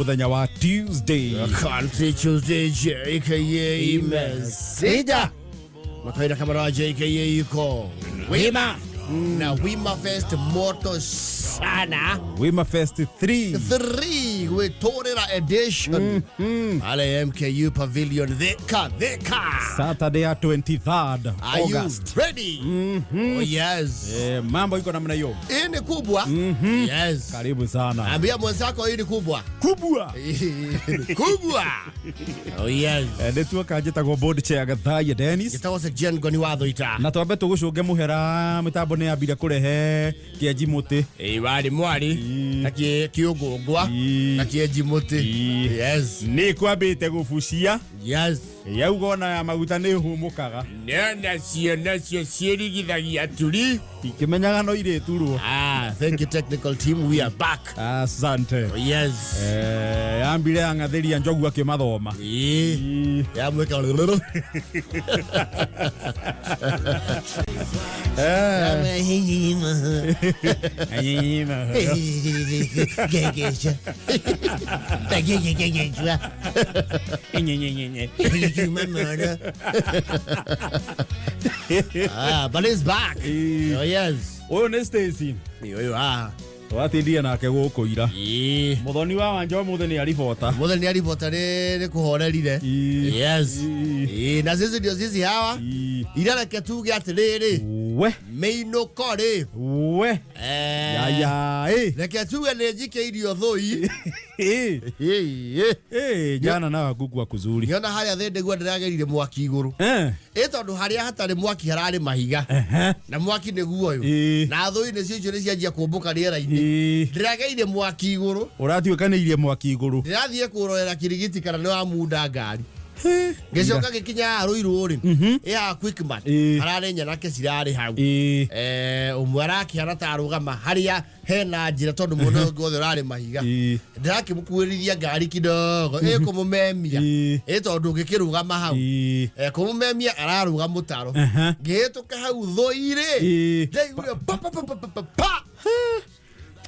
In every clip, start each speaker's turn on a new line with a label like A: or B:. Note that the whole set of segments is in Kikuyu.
A: Muthenya wa Tuesday.
B: Country Tuesday JKA Messenger. Makaida kama JKA yuko Wima na Wima Fest moto sana.
A: Wima Fest 3.
B: 3 Gwitorera edition pale MKU Pavilion, Thika, Thika.
A: Saturday ya 23rd
B: Are
A: August.
B: you ready? Oh yes.
A: Mambo iko namna hiyo.
B: Hii ni kubwa. Yes.
A: Karibu sana.
B: Ambia mwenzako hii ni kubwa.
A: Kubwa.
B: Hii ni kubwa. Oh yes.
A: Nä tuoka njätagwo board chair Gathaiya Dennis.
B: Gĩtagwo Section Ngoni wa Thũita.
A: Na twambe tå gå cå nge må hera mä tambo nä yambire kå rehe kĩenji må tä.
B: Ĩ warĩ mwari na kĩũngũngwa na kĩenji mũtĩ. Yes.
A: Nä kwambä te gå bucia.
B: Yes.
A: Yauga ona ya maguta nä hå må kaga.
B: Nacio nacio ciĩrigithagia turi.
A: Ikä menyaga no irä turwo.
B: Ah, thank you, technical team, we are back.
A: Asante.
B: Oh, yes.
A: Yambire yang'athä ria njogu akä mathoma.
B: Ĩ yamwĩka rũrũ. Ah, but it's back. Oh yes.
A: Å yå nä Stacy.
B: Ũyũ ah.
A: Twatindire nake gå kå ira.
B: Ĩ.
A: Må thoni wa wanja å må thä nä aribota.
B: Mũthenya nĩ aribota nĩ kũhorerire. Yes. Ĩ, na sisi ndio sisi hawa. Ira reke tuge atĩrĩrĩ,
A: We
B: mĩinũko rĩ,
A: we yaya ĩ.
B: Reke tuge nĩ njikĩirio thũi.
A: Ĩ.
B: Ĩ, ĩ.
A: Ĩ, jana na gukua kuzuri.
B: Ngĩona harĩa thĩ ndĩguo ndĩragerire mwaki igũrũ. Ĩ tondũ harĩa hatarĩ mwaki hararĩ mahiga. Na mwaki nĩguo ũyũ. Na thũi nĩcio icio nĩ cianjia kũmbũka rĩera-inĩ. Ndĩrageire mwaki igũrũ.
A: Ũratuĩkanĩirie mwaki igũrũ.
B: Ndĩrathiĩ kũrorera kirigiti kana nĩ wamunda ngari. Ngĩcoka ngĩkinya haha Rũirũ rĩ, ĩ haha Quickmart, hararĩ nyanake cirarĩ hau. Ũmwe arakĩhana ta arũgama harĩa hena njĩra tondũ mwena ũyũ ũngĩ wothe ũrarĩ mahiga. Ndĩrakĩmũkuĩrithia ngari kidogo ĩkũmũmemia. Ĩ tondũ ũngĩkĩrũgama hau. Kũmũmemia ararũga mũtaro. Ngĩhĩtũka hau thũi-rĩ, ndaiguire pa pa pa pa pa pa pa.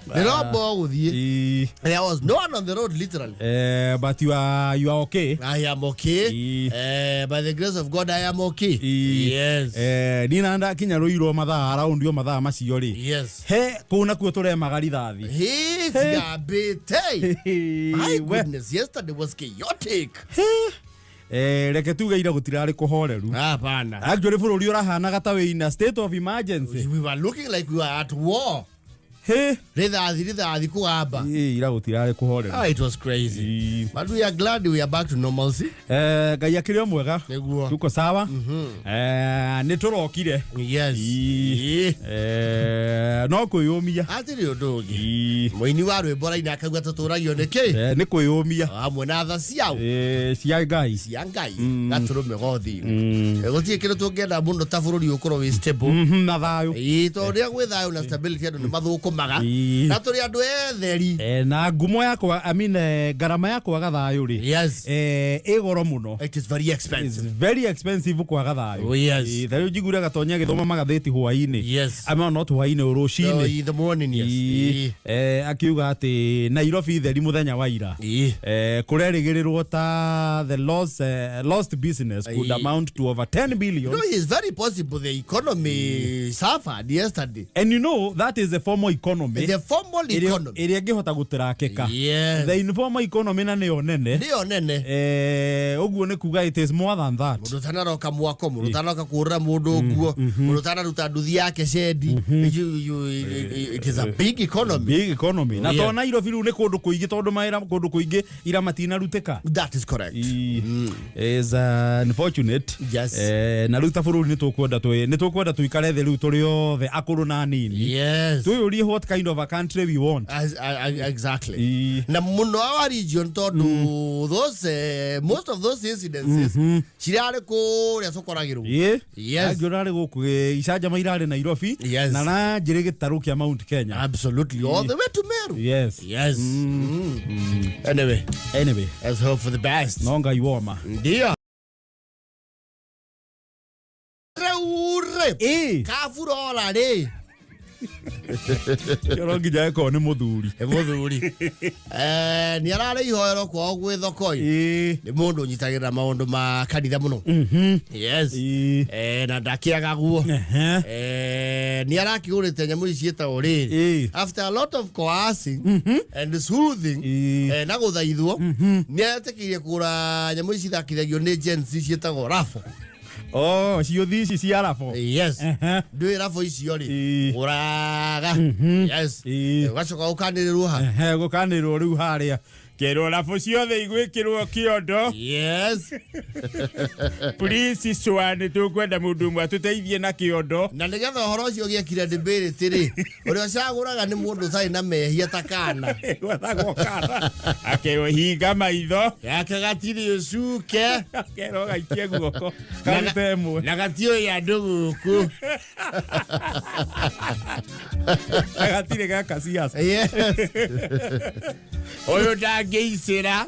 B: Ndĩromba gũthiĩ. There was no one on the road, literally.
A: But you are okay.
B: I am okay. By the grace of God, I am okay. Yes.
A: Nina ndakinya Rũirũ mathaa around o mathaa macio rĩ. He kũu nakuo tũremaga rithathi.
B: Hey, cigambĩte. My
A: We.
B: goodness, yesterday was chaotic.
A: Reke tuge ira gũtirarĩ kũhoreru.
B: Hapana.
A: Actually bũrũri ũrahanaga ta wĩ in a state of emergency.
B: We were looking like we were at war.
A: He.
B: Rithathi, rithathi kũgamba.
A: Ĩ, ira gũtirarĩ kũhoreru.
B: Ah, it was crazy. But we are glad we are back to normalcy.
A: Ngai akĩrĩ o mwega.
B: Nĩguo.
A: Tuko sawa. Nĩ tũrokire.
B: Yes.
A: No kwĩyũmia.
B: Hatirĩ ũndũ ũngĩ. Mũini wa rwĩmbo raina akauga tũtũragio nĩ kĩ?
A: Nĩ kwĩyũmia.
B: Hamwe na tha ciao.
A: Cia Ngai.
B: Cia Ngai gatũrũme gothingo. Gũtirĩ kĩndũ tũngĩenda mũno ta bũrũri ũkorwo wĩ stable.
A: Na thayũ.
B: Ĩĩ, tondũ rĩrĩa gwĩ thayũ na stability andũ nĩ mathũkũmaga. Na tũrĩ andũ etheri.
A: Na ngumo yakwa, I mean, ngarama ya kwaga thayũ rĩ, ĩ goro mũno.
B: It is very
A: It's
B: expensive.
A: very expensive kwaga thayũ.
B: Oh, yes.
A: Ta rĩu njiguire Gatonya agĩthoma magathĩti hwaĩ-inĩ. I mean, not hwaĩ-inĩ, rũcinĩ.
B: So, in the morning, yes.
A: Akiuga atĩ Nairobi theri mũthenya wa ira. Kũrerĩgĩrĩrwo ta the lost business could amount to over 10 billion.
B: No, it's very possible the economy suffered yesterday.
A: And you know that is the formal economy.
B: The formal economy.
A: Ĩrĩa ĩngĩhota gũtũrakĩka. The informal economy na nĩyo nene.
B: Nĩyo nene.
A: Ũguo nĩ kuga it is more than that.
B: Mũndũ ũtanaroka mwako, mũndũ ũtanoka kũrĩra mũndũ nguo, mũndũ ũtanaruta nduthi yake cendi. It is a big economy.
A: Big economy. Na to Nairobi rĩu nĩ kũndũ kũingĩ tondũ mawĩra kũndũ kũingĩ ira matinarutĩka.
B: That is correct.
A: Is unfortunate. Na rĩu ta bũrũri nĩ tũkwenda tũikare thĩ rĩu tũrĩ othe akũrũ na anini. Twĩyũrie what kind of a country we want.
B: Exactly. Na mũno our region tondũ those most of those incidences cirarĩ kũrĩa tũkoragĩrwo.
A: Angĩ ũrarĩ gũkũ icanjama irarĩ Nairobi. Na ranjĩrĩ gĩtarũ kĩa Mount Kenya.
B: Absolutely. All the way to Meru.
A: Yes.
B: Yes. Anyway,
A: Anyway,
B: let's hope for the best.
A: no Ngai woma.
B: Ndio. Rĩu rĩ,
A: Ĩ.
B: kaburora rĩ.
A: Kĩoro nginya ĩkorwo nĩ mũthuri.
B: Nĩ mũthuri. Nĩ ararĩ ihoero kwao gwĩ thokoi. Nĩ mũndũ ũnyitagĩrĩra maũndũ ma kanitha mũno. Yes. Na ndakĩaga guo. Nĩ arakĩgũrĩte nyamũ ici ciĩtagwo rĩrĩ. After a lot of coercing and soothing na gũthaithwo, nĩ etĩkĩire kũgũra nyamũ ici ithakithagio nĩ Gen Z ciĩtagwo raffle.
A: Oh, ciũthi ici cia rabo.
B: Yes. Ndũĩ rabo icio rĩ, ũraga. Yes. Ũgacoka ũkanĩrĩrwo ha.
A: Gũkanĩrĩrwo rĩu harĩa. Kerwo rabo ciothe igwĩkĩrwo kĩondo.
B: Yes.
A: Please cwa nĩ tũkwenda mũndũ ũmwe atũteithie na kĩondo.
B: Na nĩgetha ũhoro ũcio ũgĩe credibility rĩ, ũrĩa ũcagũraga nĩ mũndũ ũtarĩ na mehia ta kana.
A: Gwethagwo kana. Akerwo hinga maitho.
B: Gake gatirĩ ũcuke.
A: Akerwo gaikie guoko. Karute ĩmwe.
B: Na gatiũĩ andũ gũkũ.
A: Na gatirĩ geka ciaca.
B: Yes. Ũyũ ndangĩicĩra.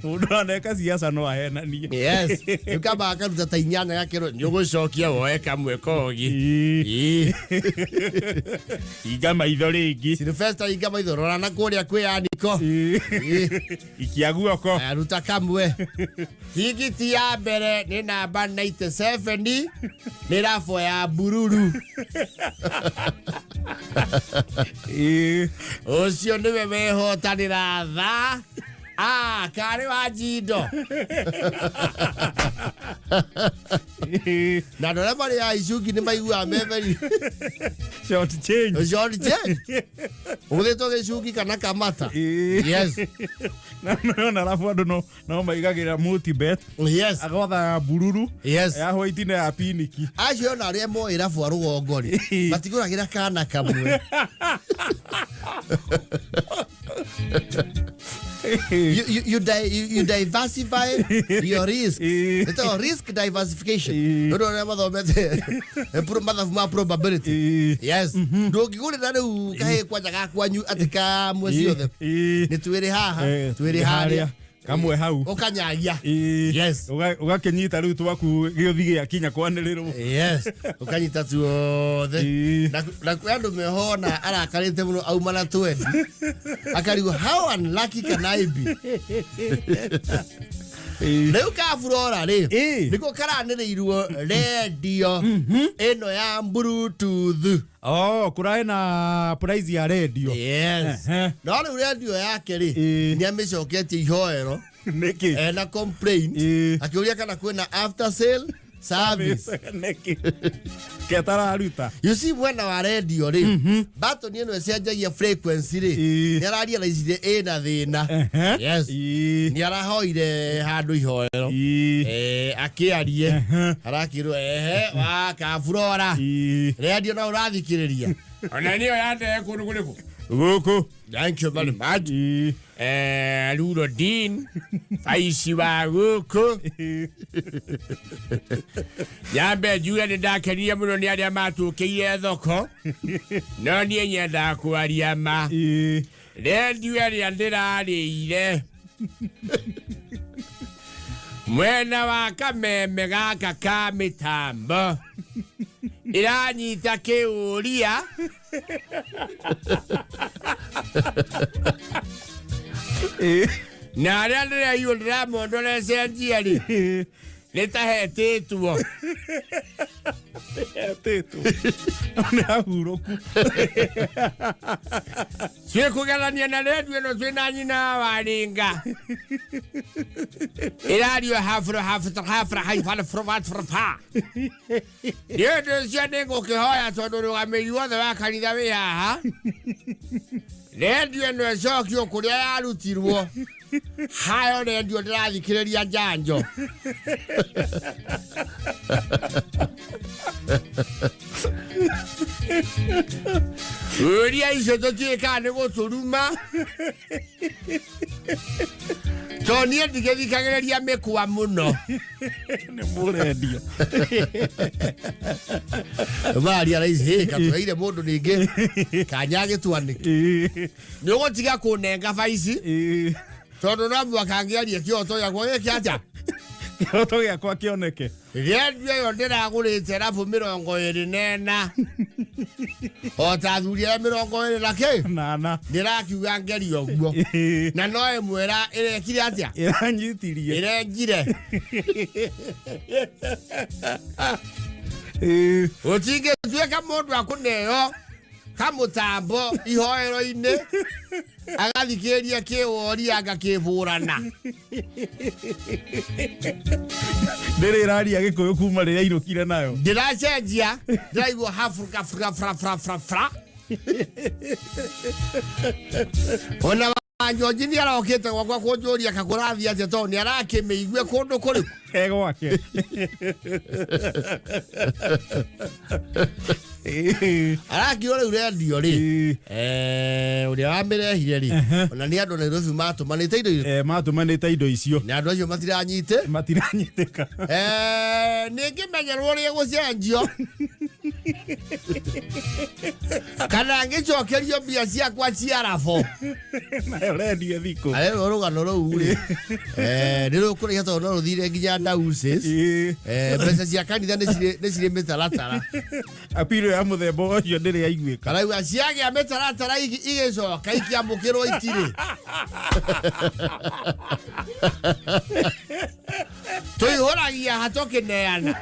A: Mũndũ aneka ciaca no ahenanie.
B: Yes. Rĩu kamba akaruta ta inyanya gakĩrwo nĩ ũgũcokia woe kamwe kogi.
A: Ĩĩ.
B: Ĩĩ.
A: Hinga maitho rĩngĩ.
B: Sylvester hinga maitho rora na kũrĩa kwĩ Aniko.
A: Ĩĩ.
B: Ĩĩ.
A: Ikia guoko.
B: Aya, ruta kamwe. Tigiti ya mbere nĩ namba 97 nĩ rabo ya bururu.
A: Ĩĩ.
B: Ũcio nĩwe wehotanĩra tha. Ah, karĩ wa njindo.
A: Ĩĩ.
B: Na andũ arĩa marĩ a icungi nĩ maiguaga me very
A: Short change.
B: short change. Ũgũthĩtwo gĩcungi kana kamata.
A: Ĩĩ.
B: Yes.
A: Na nona arabu andũ no maigagĩra multibet.
B: Yes.
A: Agotha bururu.
B: Yes.
A: Ya white na ya piniki.
B: Acio ona arĩa moĩ rabu a rũgongo rĩ, matigũragĩra kana kamwe. You diversify your risk. Ĩtagwo risk diversification. Nĩ ũndũ ũrĩa mathomete mathabu ma probability. Yes. Ndũngĩgũrĩra rĩu kahĩĩ kwanja ga kwanyu atĩ kamwe ciothe. Nĩ twĩrĩ haha, twĩrĩ harĩa.
A: Kamwe hau.
B: Ũkanyagia. Yes.
A: Ũgakĩnyita rĩu twaku gĩũthi gĩakinya kwanĩrĩrwo.
B: Yes. Ũkanyita tuothe. Na kwĩ andũ mehona arakarĩte mũno auma na twendi. Akarigwo how unlucky can I be? Rĩu kaburora rĩ, nĩkuo karanĩrĩirwo rendio ĩno ya Bluetooth.
A: Oh, kũrarĩ na prize ya rendio.
B: Yes. No rĩu rendio yake rĩ, nĩ amĩcoketie ihoero.
A: Nĩkĩ?
B: Ena complaint. Akĩũria kana kwĩna after sale service.
A: Nĩkĩ? Ketararuta.
B: You see mwena wa rendio rĩ, button ĩno ĩcenjagia frequency rĩ, nĩ ararealize ĩna thĩna. Yes. Nĩ arahoire handũ ihoero. Akĩarie. Arakĩrwo ehe wa kaburora. Rendio no ũrathikĩrĩria. Ona nĩyo yandehe kũndũ kũrĩkũ?
A: Gũkũ.
B: Thank you very much. Ruro Dean, aici wa gũkũ. Nyambe njuge nĩ ndakenire mũno nĩ arĩa matũkĩire thoko. No niĩ nyendaga kwaria ma. Rendio ĩrĩa ndĩrarĩire. Mwena wa kameme gaka ka mĩtambo. Ĩranyita kĩũria. Na arĩa ndĩraiywo ndĩramondorece njia rĩ, nĩ ta hetĩtwo.
A: Hetĩtwo. Nĩ ahurũku.
B: Twĩkũgerania na rendio ĩno twĩna nyina wa ringa. Ĩrario hafro hafro hafro haifara fro fa. Nĩ ũndũ ũcio nĩ ngũkĩhoya tondũ rũgamĩrĩri wothe wa kanitha wĩ haha. Rendio ĩno ĩcokio kũrĩa yarutirwo. Hayo rendio ndĩrathikĩrĩria njanjo. Ũria icio tũtiĩkaga nĩ gũtũruma. Tondũ niĩ ndigĩthikagĩrĩria mĩkwa mũno.
A: Nĩ mũrendio.
B: Maria raici hĩ katũheire mũndũ ningĩ kanya gĩtuanĩki. Nĩ ũgũtiga kũnenga baici. Tondũ no mũhaka ngĩarie kĩhoto gĩakwa gĩkĩ atĩa?
A: Kĩroto gĩakwa kĩoneke.
B: Rendio ĩyo ndĩragũrĩte rabu 24 o ta athuri arĩa 24 na kĩ
A: Nana.
B: Ndĩrakiuga ngeria ũguo na no ĩmwe ĩrekire atĩa?
A: Ĩranyitirie.
B: Ĩrenjire. Gũtingĩtuĩka mũndũ akũneo kamũtambo ihoero-inĩ agathikĩrĩria kĩwori anga kĩbũrana.
A: Ndĩrĩ ĩraria gĩkũyũ kuma rĩrĩa ainũkire nayo.
B: Ndĩracenjia, ndĩraigua hafruka fra fra fra fra fra. Ona Wanjonji nĩ arokĩte gwakwa kũnjũria kakũrathiĩ atĩa tondũ nĩ arakĩmĩigue kũndũ kũrĩkũ.
A: E gwake.
B: Arakiuga rĩu rendio rĩ, ũrĩa wamĩrehire rĩ, ona nĩ andũ a Nairobi matũmanĩte indo irĩkũ?
A: Matũmanĩte indo icio.
B: Na andũ acio matiranyite.
A: Matiranyitĩka.
B: Nĩ ngĩmenyerwo ũrĩa gũcenjio kana ngĩcokerio mbia ciakwa cia rabo.
A: Nayo rendio thikũ.
B: Arerwo rũgano rũu rĩ, nĩ rũkũraiha tondũ no rũthire nginya Dowses. Mbeca cia kanitha nĩ cirĩ mĩtaratara.
A: Apiro ya mũthemba ũcio ndĩrĩ yaiguĩka.
B: Arauga ciagĩa mĩtaratara igĩcoka ikĩamũkĩrwo itirĩ. Tũihũragia ha tũkĩneana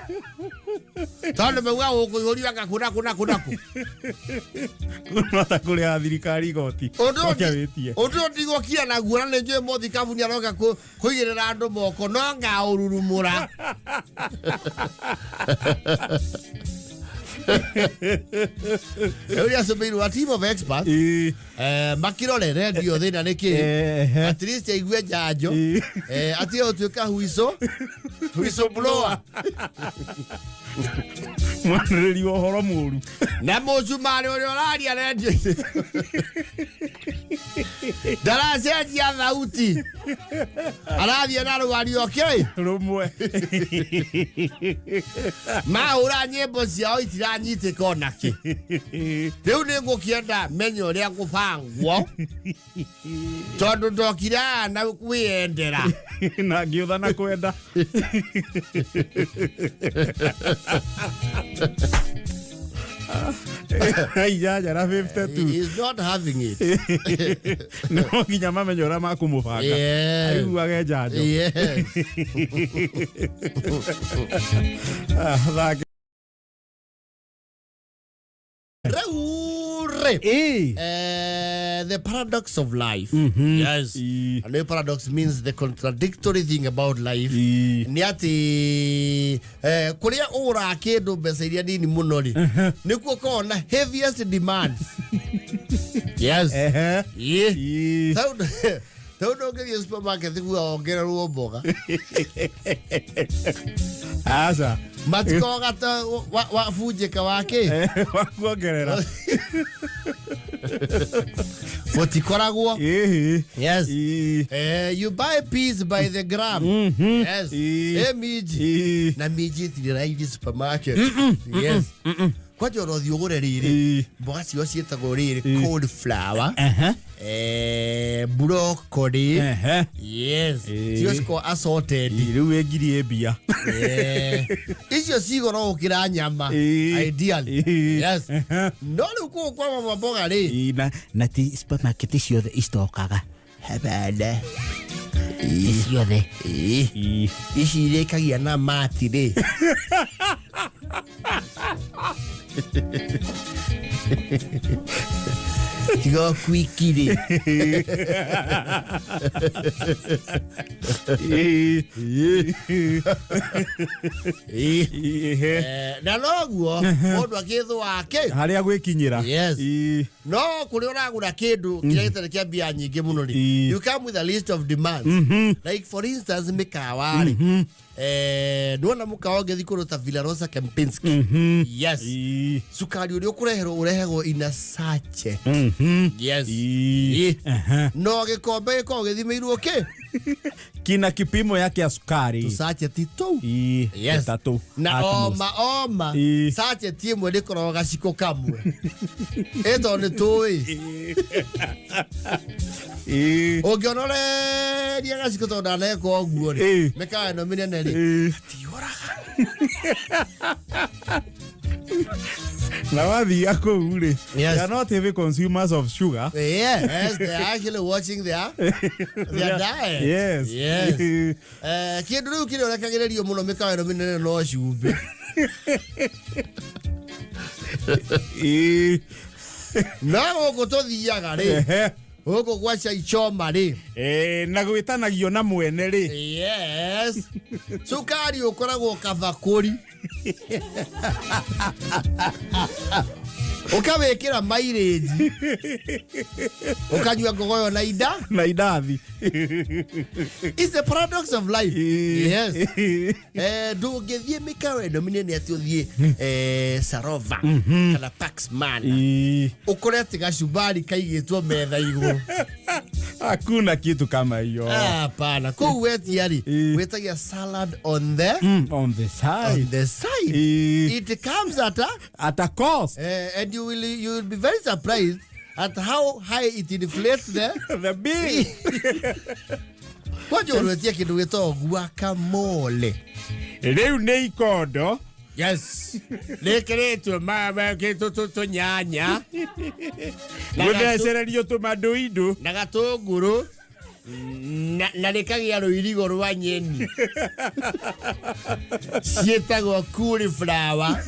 B: tondũ mauga gũkũihũrio anga kũ na kũ na kũ na kũ.
A: Mata kũrĩha thirikari igoti.
B: Ũndũ
A: Oke wĩtie.
B: Ũndũ ũyũ ndigũkira naguo na nĩ njũĩ mũthikabu nĩ aroka kũigĩrĩra andũ moko no ngaũrurumũra. Rĩu nĩ acũmĩirwo a team of experts makĩrore rendio thĩna nĩ kĩ, at least aigue njanjo, atige gũtuĩka whistle whistle blower.
A: Mwanĩrĩri wa ũhoro mũru.
B: Na mũcumarĩ ũrĩa ũraria rendio-inĩ ndaracenjia thauti, arathiĩ na rwario kĩ
A: rũmwe.
B: Mahũra nyĩmbo ciao itiranyitĩka onakĩ. Rĩu nĩ ngũkĩenda menye ũrĩa ngũbangwo tondũ ndokire haha na kwĩyendera.
A: Na ngĩũtha na kwenda. 8:52.
B: He is not having it.
A: No nginya mamenye ũrĩa makũmũbanga aiguage njanjo. Ah, thake.
B: Rĩu rĩ, the paradox of life, yes. And the paradox means the contradictory thing about life. Nĩ atĩ kũrĩa ũgũraga kĩndũ mbeca iria nini mũno rĩ, nĩkuo ũkoragwo na heaviest demands, yes. Tondũ ndũngĩthiĩ supermarket kuga wongererwo mboga.
A: Aca.
B: Matikoga ta wabunjĩka wa kĩ.
A: Wakuongerera.
B: Gũtikoragwo. Yes. You buy peas by the gram, yes. Minji na minji itirĩ raithi supermarket, yes. Kwanja ũrothiĩ ũgũre rĩrĩ, mboga ciao ciĩtagwo rĩrĩ, cauliflower, broccoli, yes. Cio cikoragwo assorted.
A: Rĩu wĩ ngiri ĩ mbia.
B: Icio cigoro gũkĩra nyama, ideally. Yes. No rĩu kũu kwa mama mboga rĩ,
C: Na ti supermarket ciothe istokaga.
B: Habana.
C: Ti ciothe.
B: Ici irĩkagia na mati rĩ, tiga kwiki rĩ. Na noguo mũndũ akĩthũa kĩ
A: harĩa gwĩkinyĩra.
B: Yes. No kũrĩa ũragũra kĩndũ kĩrĩa gĩtarĩ kĩa mbia nyingĩ mũno rĩ, you come with a list of demands, like for instance mĩkawa rĩ, ndwona mũkawa ũngĩthiĩ kũndũ ta Villa Rosa Kempinski, yes, cukari ũrĩa ũkũreherwo ũrehagwo ina sachet, yes. No gĩkombe gĩkoragwo gĩthimĩirwo kĩ?
A: Kina kipimo yake ya sukari.
B: Tũsachet tũu. Yes.
A: Tũtatũ
B: na
A: at most.
B: oma oma sachet ĩmwe ndĩkoragwo gaciko kamwe ĩ tondũ nĩ tũĩ. Ũngĩona ũrengeire. Ndingĩeheria gaciko tondũ ndaneka ũguo rĩ, mĩkawa ĩno mĩnene rĩ, tiyũraga.
A: Na wathia kũu rĩ, they are not heavy consumers of sugar.
B: Yes, they are actually watching their diet. Yes. Kĩndũ rĩu kĩrĩa ũrekagĩrĩrio mũno mĩkawa ĩno mĩnene no cumbĩ. No gũkũ tũthiaga rĩ, gũkũ gwa chai choma rĩ,
A: Na gwĩtanagio na mwene rĩ,
B: yes, cukari ũkoragwo kabakũri, ũkawĩkĩra mairĩnji, ũkanyua ngogoyo na inda
A: na indathi.
B: It's the paradox of life. Yes. Ndũngĩthiĩ mĩkawa ĩno mĩnene atĩ ũthiĩ Sarova kana Paxman, ũkore atĩ gacumbari kaigĩtwo metha igũrũ.
A: Hakuna kitu kama hiyo.
B: Hapana, kũu wetia rĩ, wĩtagia salad on the
A: on the
B: on
A: side.
B: The side. It comes at a
A: At a cost.
B: And you will be very surprised at how high it inflates the
A: the bill.
B: Kwanja ũrwetie kĩndũ gĩtagwo guacamole.
A: Rĩu nĩ ikondo.
B: Yes, rĩkĩrĩtwo tũnyanya na
A: gũthecererio tũmanduindu
B: na gatũngũrũ na rĩkagĩa rũirigo rwa nyeni ciĩtagwo cauliflower,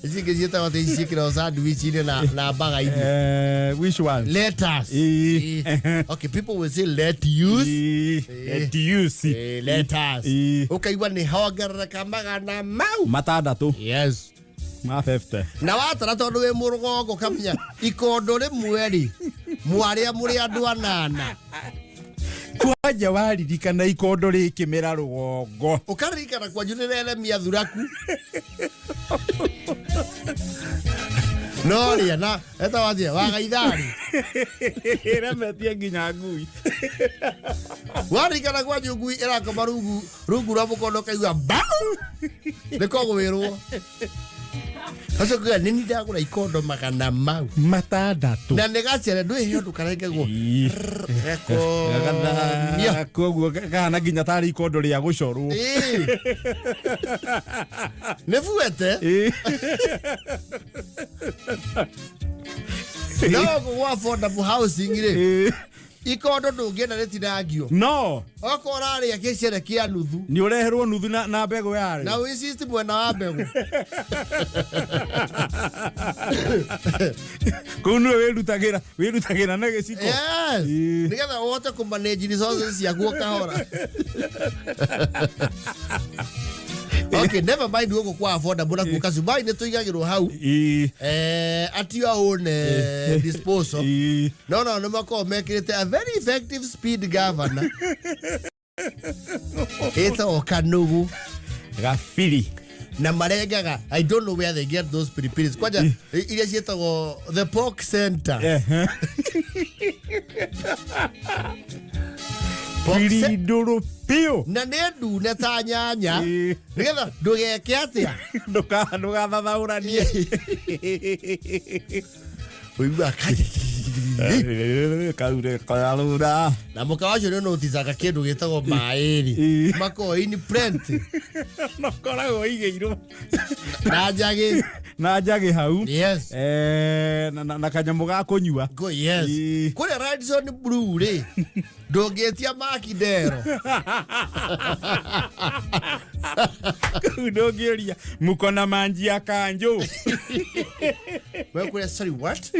B: ici ingĩ ciĩtagwo atĩ ciĩkĩragwo sandwich-inĩ na baga-inĩ.
A: Which one?
B: Lettuce. Okay, people will say lettuce.
A: Lettuce.
B: Lettuce. Ũkaigua nĩ hongerereka magana mau
A: 6.
B: Yes.
A: Ma 50.
B: Na watara tondũ wĩ mũrũgongo kamenya ikondo rĩmwe rĩ mwarĩa mũrĩ andũ anana.
A: Kwanja waririkana ikondo rĩkĩmera rũgongo.
B: Ũkaririkana kwanyu nĩ reremia thuraku no rĩa na etagwo atĩa wagaithari.
A: Ĩremetie nginya ngui.
B: Waririkana kwanyu ngui ĩrakoma rungu rwa mũkondo, ũkaigua mbau nĩ kũgwĩrwo acio kuga nĩ ndagũra ikondo magana mau
A: 6.
B: Na nĩ gacere ndwĩ ũndũ karengagwo gakomio.
A: Koguo kahana nginya tarĩ ikondo rĩa gũcorwo.
B: Ĩĩ. Nĩ buete. No gũkũ gwa affordable housing rĩ, ikondo ndũngĩenda rĩtinangio.
A: No.
B: Okorwo ũrarĩa gĩcere kĩa nuthu,
A: nĩ ũreherwo nuthu na mbegũ yarĩ.
B: Na wĩcisti mwena wa mbegũ.
A: Kũu nĩwe wĩrutagĩra na gĩciko.
B: Yes. Nĩgetha ũhote kũmanage resources ciaku o kahora. Okay, never mind gũkũ kwa affordable nakuo kacumbari nĩ tũigagĩrwo hau at your own disposal. No nĩ makoragwo mekĩrĩte a very effective speed governor ĩtagwo kanugu.
A: Gabiri.
B: Na marengaga, I don't know where they get those pilipilis kwanja iria ciĩtagwo the pork center. Pork
A: Pirindũrũ biũ.
B: Na nĩ ndune ta nyanya, nĩgetha ndũgeke atĩa?
A: Ndũgathathaũranie.
B: Ũiguaga
A: kaure karura.
B: Na mũkawa ũcio nĩ noticaga kĩndũ gĩtagwo maĩri makoragwo in plenty.
A: Nokoragwo igĩirwo.
B: Na njagĩ.
A: Na njagĩ hau.
B: Yes.
A: Na kanyamũ ga kũnyua.
B: Go, yes. Kũrĩa Radisson Blue rĩ, ndũngĩtia makindero.
A: Kũu ndũngĩũria mukona manji ya kanjũ.
B: Wekũrĩa, sorry, what?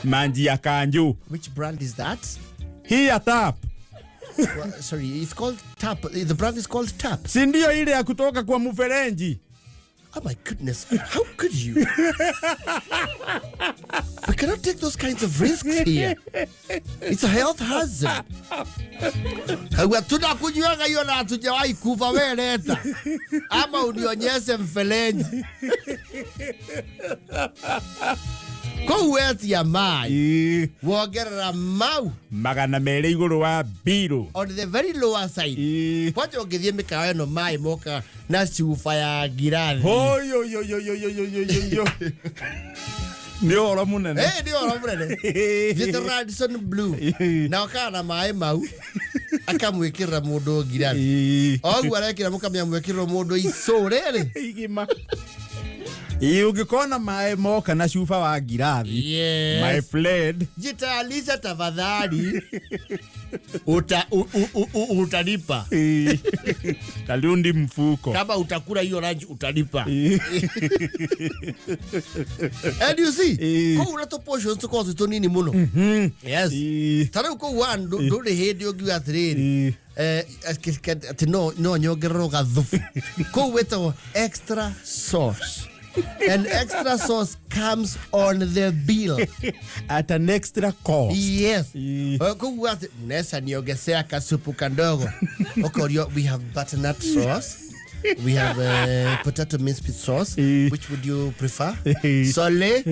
A: Manji ya kanjũ.
B: Which brand is that?
A: Hii tap.
B: Well, sorry, it's called Tap. The brand is called Tap.
A: Si ndio ile ya kutoka kwa mferenji?
B: Oh my goodness, how could you? We cannot take those kinds of risks here. It's a health hazard. Kaigua tunakunywaga hiyo na hatujawahi kufa. We leta ama unionyeshe mfereji. Kũu wetia maĩ, wongerera mau
A: 200 igũrũ wa mbirũ.
B: On the very lower side. Kwanja ũngĩthiĩ mĩkawa ĩno, maĩ moka na cuba ya ngirathi.
A: Oyoyoyoyoyoyoyo, nĩ ũhoro mũnene.
B: Eh, nĩ ũhoro mũnene. Thiĩte Radisson Blue na ũkaga na maĩ mau. Akamwĩkĩrĩra mũndũ ngirathi. Oguo arekĩra mũkamenya mwĩkĩrĩrwo mũndũ icũ rĩrĩ.
A: Igima. Ĩĩ, ũngĩkona maĩ moka na cuba wa ngirathi,
B: Yes.
A: my friend.
B: Jitayarishe tafadhali. Uta, u, u, u, u, utalipa.
A: Tarundi mfuko.
B: Kama utakula hiyo lunch utalipa. And you see, kũu na tũ portions tũkoragwo twĩ tũnini mũno. Yes. Ta rĩu kũu one ndũrĩ hĩndĩ ũngiuga atĩrĩrĩ, atĩ no nyongererwo gathubu. Kũu wĩtagwo extra sauce. And extra sauce comes on the bill.
A: At an extra cost.
B: Yes. Koguo atĩ mnaweza niongezea kasupu kandogo. Ũkorio we have butternut sauce. We have potato mince meat sauce. Which would you prefer? Sole.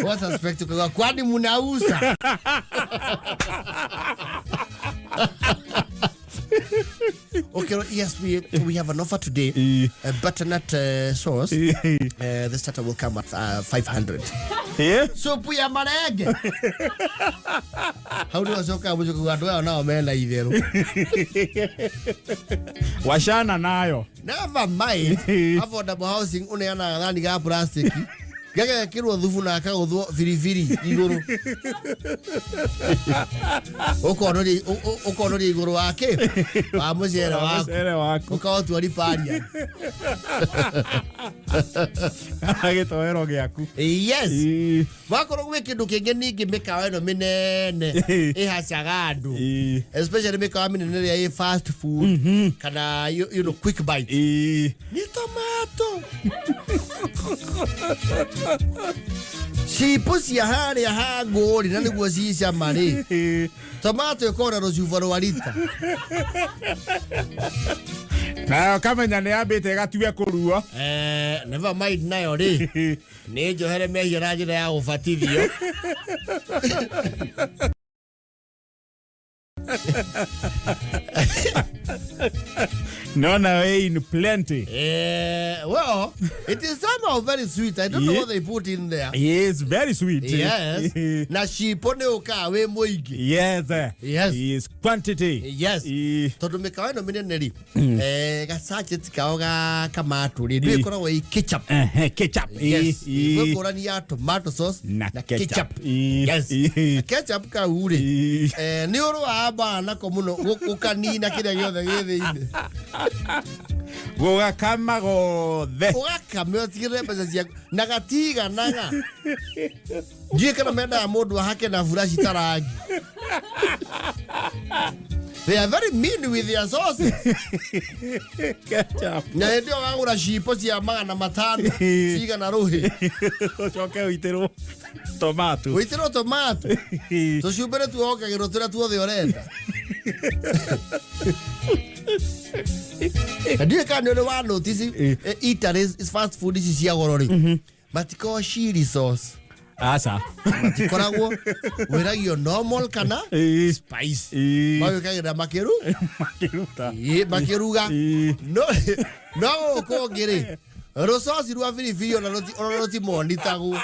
B: What suspect ukaga kwani munauza? Okay, yes, we have an offer today. A butternut sauce. The starter will come at 500. Supu ya marenge. Hau nĩ ũcokaga mũciĩ kuga andũ aya nao mena itherũ.
A: Washana nayo.
B: Never mind. Affordable housing ũneanaga thani ga plastic gagekĩrwo thubu na gakagũthwo biribiri igũrũ ũkonoria igũrũ wa kĩ wa mũcere waku.
A: Mũcere waku.
B: Ũkaũtua riparia.
A: Gĩtoero gĩaku.
B: Yes. Wakorwo gwĩ kĩndũ kĩngĩ ningĩ mĩkawa ĩno mĩnene ĩhacaga andũ, especially mĩkawa mĩnene ĩrĩa ĩ fast food kana quick bite, nĩ tomato cipo cia harĩa ha ngũri na nĩguo cicama rĩ, tomato ĩkorwo na rũcuba rwa rita.
A: Nayo kamenya nĩ yambĩte ĩgatue kũruo.
B: Never mind nayo rĩ, nĩ njohere mehia na njĩra ya gũbatithio.
A: Nona we in plenty.
B: Well, it is somehow very sweet. I don't know what they put in there.
A: Yes, very sweet.
B: Yes. Na cipo nĩ ũkaga wĩ mũingĩ. Yes.
A: Yes, quantity.
B: Yes. Tondũ mĩkawa ĩno mĩnene rĩ, gacachet kao ga kamatũ rĩ, nĩ ĩkoragwo ĩ ketchup.
A: Ketchup.
B: Yes. Gwĩ ngũrani ya tomato sauce
A: Na
B: na
A: ketchup.
B: ketchup. Yes. Na ketchup kau rĩ, nĩ ũrũaga mbara nako mũno gũkanina kĩrĩa gĩothe gĩ thĩinĩ.
A: Gũgakama gothe.
B: Ũgakame ũtigĩrĩre mbeca ciaku na gatiganaga. Ndiũĩ kana mendaga mũndũ ahake na buraci ta rangi. They are very mean with their sauces.
A: Ketchup.
B: Na hĩndĩ ĩyo wagũra cipo cia 500 cigana rũhĩ.
A: Ũcoke ũitĩrwo tomato.
B: Ũitĩrwo tomato. Tũcumbĩrĩ tuongagĩrwo tũrĩa tuothe ũrenda. Na ndiũĩ kana nĩ ũrĩ wa notice eateries, fast food ici cia goro rĩ, matikoragwo chili sauce.
A: Aca.
B: Matikoragwo, wĩragio normal kana spice. Magwĩkagĩra makĩru
A: Makĩruta.
B: Makĩruga. No gũkũ ũngĩ rĩ, rũcoci rwa biribiri ona rũtimonitagwo.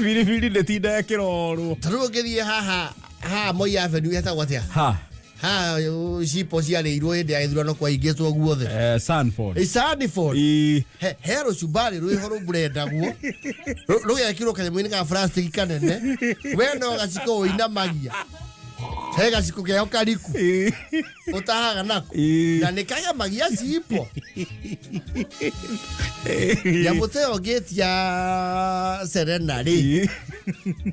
A: Biribiri ndĩtinda ĩkĩrorwo.
B: Ta rĩu ũngĩthiĩ haha haha Moi Avenue hetagwo atĩa?
A: Ha.
B: Haha cipo ciarĩirwo hĩndĩ ya gĩthurano kwaingĩtwo guothe.
A: Sanford.
B: Sanford. He rũcumbari rwĩho rũmburendagwo rũgekĩrwo kanyamũ-inĩ ka plastic kanene, we no gaciko ũinamagia, he gaciko keho kariku ũtahaga nako na nĩ kagemagia cipo. Nyamũ ta ĩyo ũngĩtia Serena rĩ,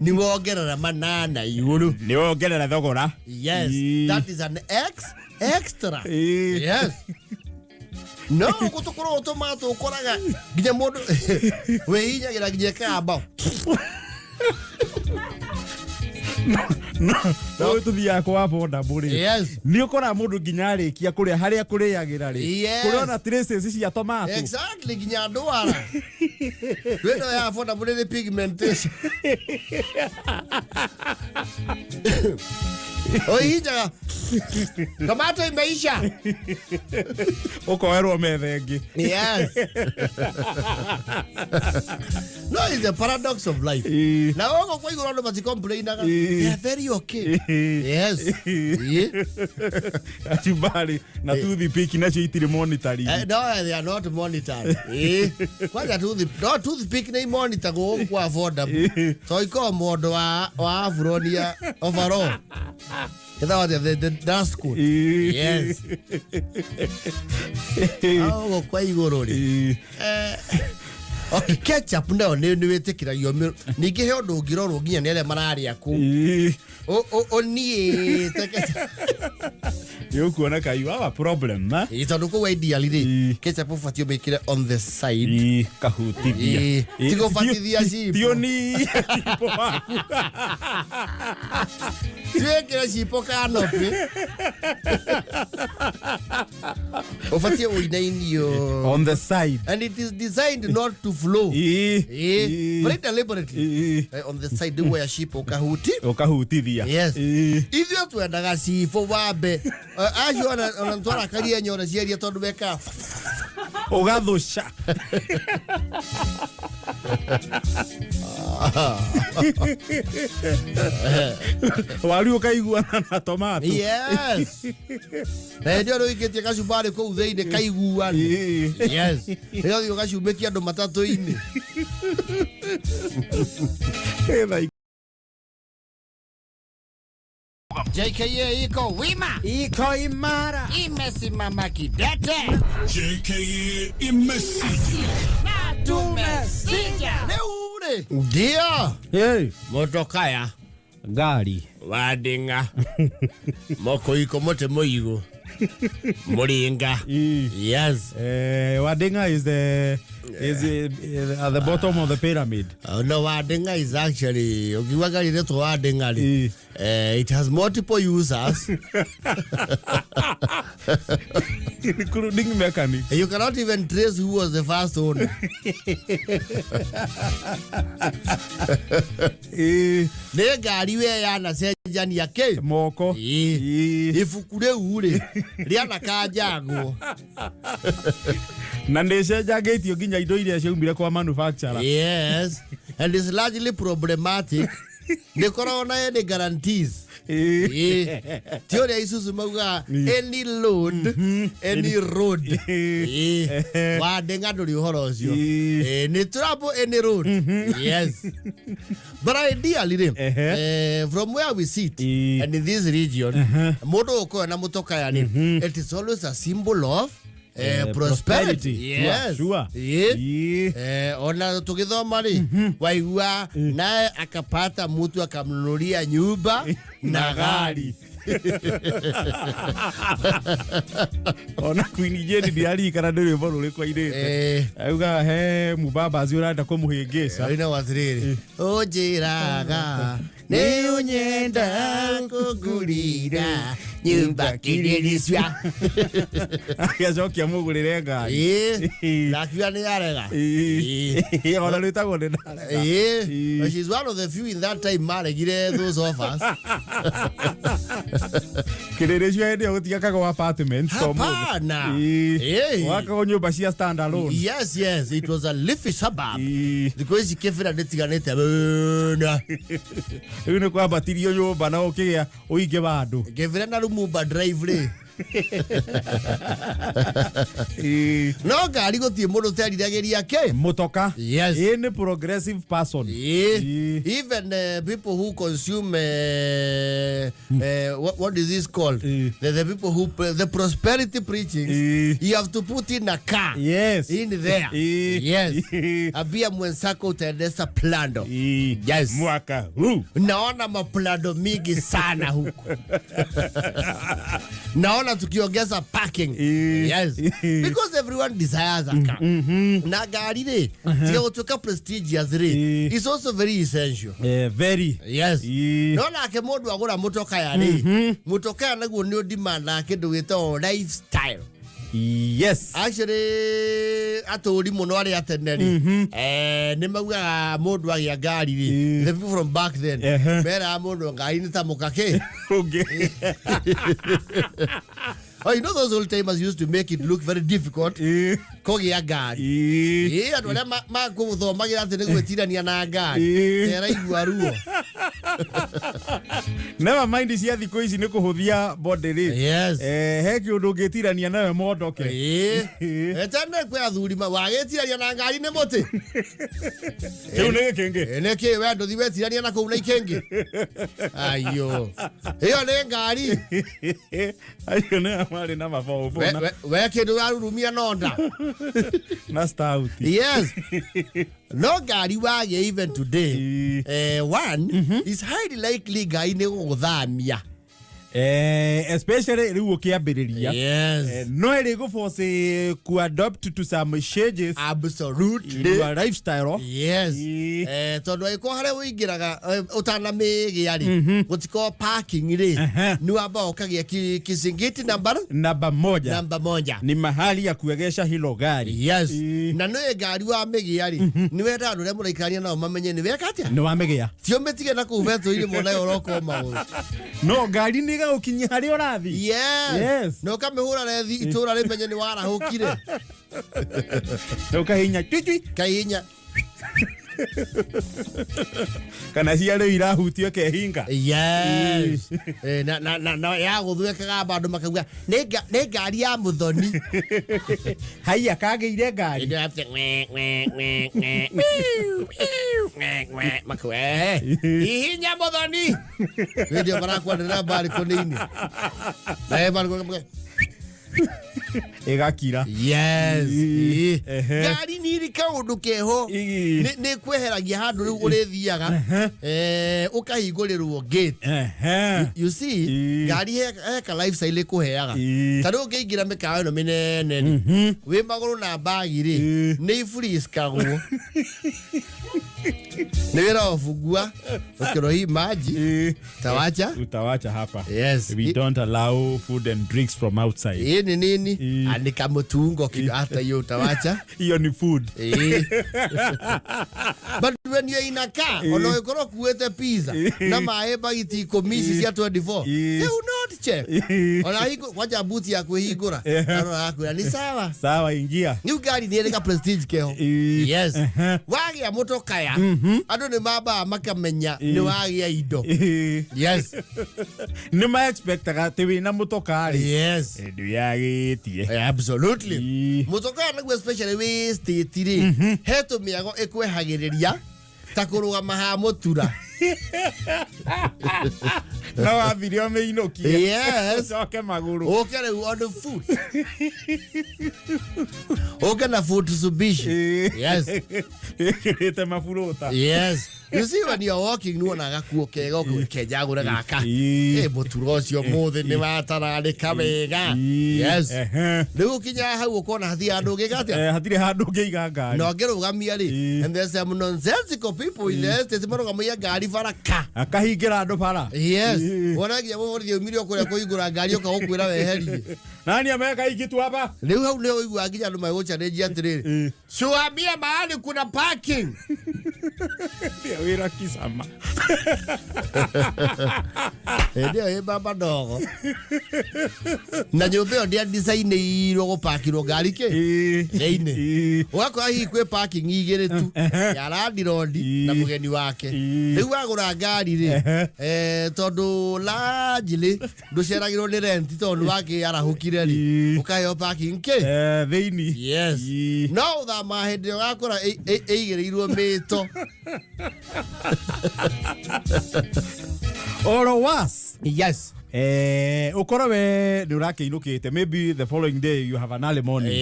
B: nĩ wongerera 800 igũrũ.
A: Nĩ wongerera thogora.
B: Yes, that is an extra. Yes. No gũtũkorwo tomato ũkoraga nginya mũndũ wĩhinyagĩra nginya ĩkamba.
A: No no tuthiaga kwa affordable rĩ, nĩ ũkoraga mũndũ nginya arĩkia kũrĩa harĩa kũrĩagĩra rĩ, kũrĩ ona traces cia tomato.
B: Exactly, nginya ndwara rwĩno ya affordable nĩ pigmentation oihinjaga tomato imeisha.
A: Ũkoerwo metha ĩngĩ.
B: Yes, no, it's a paradox of life. Na gũkũ kwa igũrũ andũ maticomplainaga. They are very okay. Yes.
A: Kachumbari na toothpick nacio itirĩ monitoring.
B: No, they are not monitored. Kwanza no toothpick nĩ monitor gũkũ kwa affordable. So iko mũndũ wa aburonia overall. Ĩtagwo atĩa? The dust coat. Yes. Gũkũ kwa igũrũ rĩ. Okay, ketchup nayo nĩ wĩtĩkĩragio ningĩ he ũndũ ũngĩrorwo nginya nĩ arĩa mararĩa kũu. Ũniĩte ketchup.
A: Nĩ ũkuona ka you have a problem, na?
B: Ĩ, tondũ kũu ideally rĩ, ketchup ũbatiĩ ũmĩkĩre on the side.
A: Kahutithia.
B: Ti gũbatithia cipo.
A: Ti ũnie cipo waku.
B: Tiwĩkĩre cipo canopy, ũbatiĩ ũinainio
A: on the side.
B: And it is designed not to flow. Very deliberately. On the side nĩguo ya cipo ũkahuti
A: Ũkahutithia.
B: Yes. Ithuĩ twendaga cibũ wambe. Acio ona twarakarie nyona ciaria tondũ mekaga
A: Ũgathũca. Waru ũkaiguana na tomato.
B: Yes, na hĩndĩ ĩyo rĩu kacumbari kũu thĩinĩ kaiguane. Yes, rĩo thiĩ ũgacumĩkia andũ matatũ-inĩ.
A: Thaa
B: JKA iko wima.
C: Iko imara.
B: Imesimama kidete.
D: JKA imesija.
B: Tumesija rĩu rĩ ndio
A: Hey,
B: motokaya
A: ngari.
B: Wanding'a mokoiko mũtĩ mũigũ mũringa. Yes.
A: Wadinga is the is at the bottom of the pyramid.
B: No, Wanding'a is actually, ukiwa gari rĩtwo Wanding'a rĩ, it has multiple users.
A: Including mechanics.
B: You cannot even trace who was the first owner. Nĩ ngari we yanacenjania kĩ
A: Moko.
B: Ibuku rĩu rĩ rĩanakanjangwo.
A: Na nĩ cenjangĩtio nginya indo iria ciaumire kwa manufacturer.
B: Yes, and it's largely problematic. Nĩ koragwo na any guarantees. Ti ũrĩa Isuzu maugaga any load, any road. Wandĩng'a ndũrĩ ũhoro ũcio. Nĩ trouble any road. Yes, but ideally rĩ, from where we sit and in this region, mũndũ ũkorwo na mũtokaya rĩ, it is always a symbol of prosperity. Yes. Ona tũgĩthoma rĩ, waigua naye akapata mtu akamnunulia nyumba na gari.
A: Ona Queen Jane ndiaririkana nĩ rwĩmbo rũrĩkũ ainĩte. Augaga he mũbabazi ũrenda kũmũhĩngĩca.
B: Aina watirĩrĩ, ũnjĩraga nĩ ũnyenda kũngũrĩra nyumba kĩrĩrĩcia.
A: Agĩcokia mũgũrĩre ngari.
B: Ĩ, na akiuga nĩ arega.
A: Ona rwĩtagwo nĩ ndarega.
B: Ĩ, she's one of the few in that time maregire those offers.
A: Kĩrĩrĩcio hĩndĩ ĩyo gũtiakagwo apartments to mũthĩ.
B: Hapana.
A: Gwakagwo nyũmba cia stand alone.
B: Yes, it was a leafy suburb. Thikũ ici Kĩbĩra ndĩtiganĩte mũno.
A: Rĩu nĩ kwambatirio nyũmba na ũkĩgĩa ũingĩ wa andũ.
B: Kĩbĩra na Lumumba Drive rĩ, no ngari gũtirĩ mũndũ ũteriragĩria kĩ.
A: Mũtoka.
B: Yes.
A: Ĩ, nĩ progressive person.
B: Even people who consume what is this called? The people who the prosperity preachings, you have to put in a car in there. Yes. Ambia mwenzako utaendesha Prado. Yes.
A: Mwaka huu.
B: Naona maprado mingi sana huku. Naona Tumeona tukiongeza parking. Yes, because everyone desires a car. Na ngari rĩ, tiga gũtuĩka prestigious rĩ, is also very essential.
A: Very.
B: Yes. No nake mũndũ agũra mũtokaya rĩ, mũtokaya naguo nĩ ũdimandaga kĩndũ gĩtagwo lifestyle. Actually, atũri mũno arĩa tene rĩ, nĩ maugaga mũndũ agĩa ngari rĩ, the people from back then, meraga mũndũ ngari nĩ ta mũkakĩ.
A: Ũngĩ.
B: Oh, you know those old timers used to make it look very difficult kũgĩa ngari. Ĩĩ, andũ arĩa makũthomagĩra atĩ nĩ gwĩtirania na ngari, teraigua ruo.
A: Never mind cia thikũ ici nĩ kũhũthia body rĩ. He kĩũndũ ũngĩtirania nawe mondoke.
B: Ĩĩ. Tene kwĩ athuri wagĩtirania na ngari nĩ mũtĩ.
A: Kĩu nĩ gĩkĩngĩ.
B: Ĩ, nĩkĩ we ndũthi wetirania na kũu na ikĩngĩ? Ayo, ĩyo nĩ ngari.
A: Acio nĩ marĩ na mabobo
B: We kĩndũ warurumia nonda.
A: Na stout.
B: Yes, no ngari wagĩa even today, one is highly likely ngai nĩ gũgũthamia.
A: Especially rĩu ũkĩambĩrĩria. No ĩrĩ gũforce ku adopt to some changes in your lifestyle.
B: Yes. Tondũ angĩkorwo harĩa ũingĩraga, ũtanamĩgĩa rĩ, gũtikorwo parking rĩ, nĩ wambaga ũkagĩa kizingiti number
A: Namba moja.
B: Namba moja.
A: Ni mahali ya kuegesha hilo gari.
B: Yes. Na nĩ ngari wamĩgĩa rĩ, nĩ wendaga andũ arĩa mũraikarania nao mamenye nĩ weka atĩa.
A: Nĩ wamĩgĩa.
B: Tio mĩtige na kũu betũ-inĩ mona ũroka o maũndũ.
A: No ngari nĩ ĩgagũkinyia harĩa ũrathiĩ.
B: Na ũkamĩhũra rethi itũra rĩmenye nĩ warahũkire.
A: Na ũkahihinya twi twi.
B: Kahihinya.
A: Kana cia rĩu irahutio kehinga.
B: Yes. Na yagũthwekaga bandũ makauga nĩ ngari ya mũthoni.
A: Haiya, kagĩire ngari.
B: Hĩndĩ ĩyo ngwe, ngwe, ngwe, ngwe, wiu, wiu, ngwe, ngwe, makauga, "Hihinya mũthoni." Hĩndĩ ĩyo marakwanĩrĩra balcony-inĩ na balcony.
A: Ĩgakira.
B: Yes. Ngari nĩ iri kaũndũ keho. Nĩ kweheragia handũ rĩu ũrĩthiaga, ũkahingũrĩrwo gate. You see, ngari he ka lifestyle ĩkũheaga. Ta rĩu ũngĩingĩra mĩkawa ĩno mĩnene rĩ, wĩ magũrũ na mbagi rĩ, nĩ iburiskagwo nĩ wĩra wafungua ũkĩro hii maji tawacha.
A: Utawacha hapa.
B: Yes.
A: We don't allow food and drinks from outside.
B: Hii ni nini? Andika mutungo kido hata hiyo utawacha.
A: Hiyo ni food.
B: But when you're in a car, ona ũgĩkorwo ũkuĩte pizza na maĩ bagiti 10 ici cia 24, they will not check. Ona hingo kwanja buti ya kwĩhingũra, arora akwĩra ni sawa.
A: Sawa, ingia.
B: Niu ngari nĩ ĩrĩ ka prestige keho. Yes. Wagĩa mũtokaya, andũ nĩ mambaga makamenya nĩ wagĩa indo. Yes.
A: Nĩ ma expectaga atĩ wĩna mũtokarĩ ndũyagĩtie.
B: Absolutely. Mũtokaya naguo, especially wĩ state rĩ, he tũmĩago ĩkwehagĩrĩria ta kũrũgama ha mũtura.
A: No wathire ũmĩinũkie. Ũcoke magũrũ.
B: Ũke rĩu on the foot, ũke na foot subishi. Yes.
A: Ĩkĩrĩte maburũta.
B: Yes, you see, when you're walking nĩ gakuo kega ũkenja gũre gaka. Ĩ, mũtura ũcio mũthĩ nĩ watararĩka wega. Yes. Rĩu ũkinyaga hau ũkona hatirĩ handũ ũngĩka atĩa.
A: Hatirĩ handũ ũngĩiga ngari.
B: Na ũngĩrũgamia rĩ, and there's some nonsensical people in the estate marũgamagia ngari baraka.
A: Akahingĩra andũ bara.
B: Yes. Wona nginya mũborithi aumire o kũrĩa kũhingũra ngari oka gũkwĩra weherie.
A: Nani ameweka hii kitu hapa?
B: Rĩu hau nĩho ũiguaga nginya andũ magũchallenge atĩrĩrĩ, "Suambia mahali kuna parking."
A: Ndio wĩra kisama.
B: Hĩndĩ ĩyo ĩ baba ndogo na nyũmba ĩyo ndĩa-design-ĩirwo gũpakirwo ngari kĩ thĩinĩ. Ũgakora hihi kwĩ parking igĩrĩ tu ya landlord na mũgeni wake. Rĩu wagũra ngari rĩ, tondũ largely ndũceragĩrwo nĩ rent tondũ nĩ wakĩarahũkire rĩ, ũkaheo parking kĩ?
A: Thĩinĩ.
B: Yes. No ũthama hĩndĩ ĩrĩa ũgakora ĩigĩrĩirwo mĩto.
A: Oro was ũkorwo we nĩ ũrakĩinũkĩte, maybe the following day you have an early morning,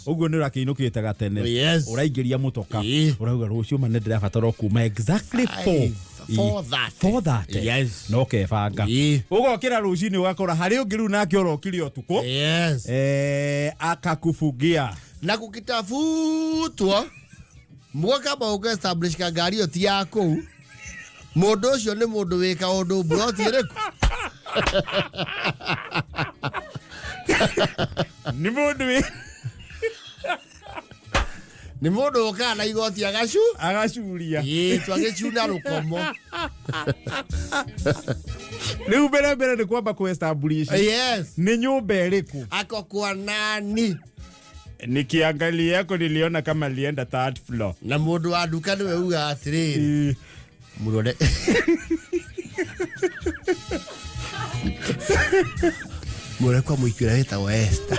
A: ũguo nĩ ũrakĩinũkĩte gatene, ũraingĩria mũtoka, ũrauga rũciũ ma nĩ ndĩrabatara kuma exactly 4.
B: Five. 4:30.
A: 4:30.
B: Yes.
A: No kebanga. Ũgokĩra rũcinĩ ũgakora harĩ ũngĩ rĩu nake ũrokire ũtukũ.
B: Yes.
A: Akakubugia.
B: Na gũkĩtabutwo mũgakamba gũka establish ka ngari ĩyo ti ya kũu, mũndũ ũcio nĩ mũndũ wĩ kaũndũ mburoti ĩrĩkũ?
A: Nĩ mũndũ wĩ
B: Nĩ mũndũ ũkaga na igoti agacu
A: agacuria.
B: Ĩĩ, twagĩcuna rũkomo.
A: Rĩu mbere mbere nĩ kwamba kũ establish.
B: Yes.
A: Nĩ nyũmba ĩrĩkũ?
B: Ako kwa nani?
A: Nikiangalia yako niliona kama alienda third floor.
B: Na mũndũ wa nduka nĩwe ugaga atĩrĩrĩ, mũrore mũrore kwa mũiki ũrĩa wĩtagwo Esther.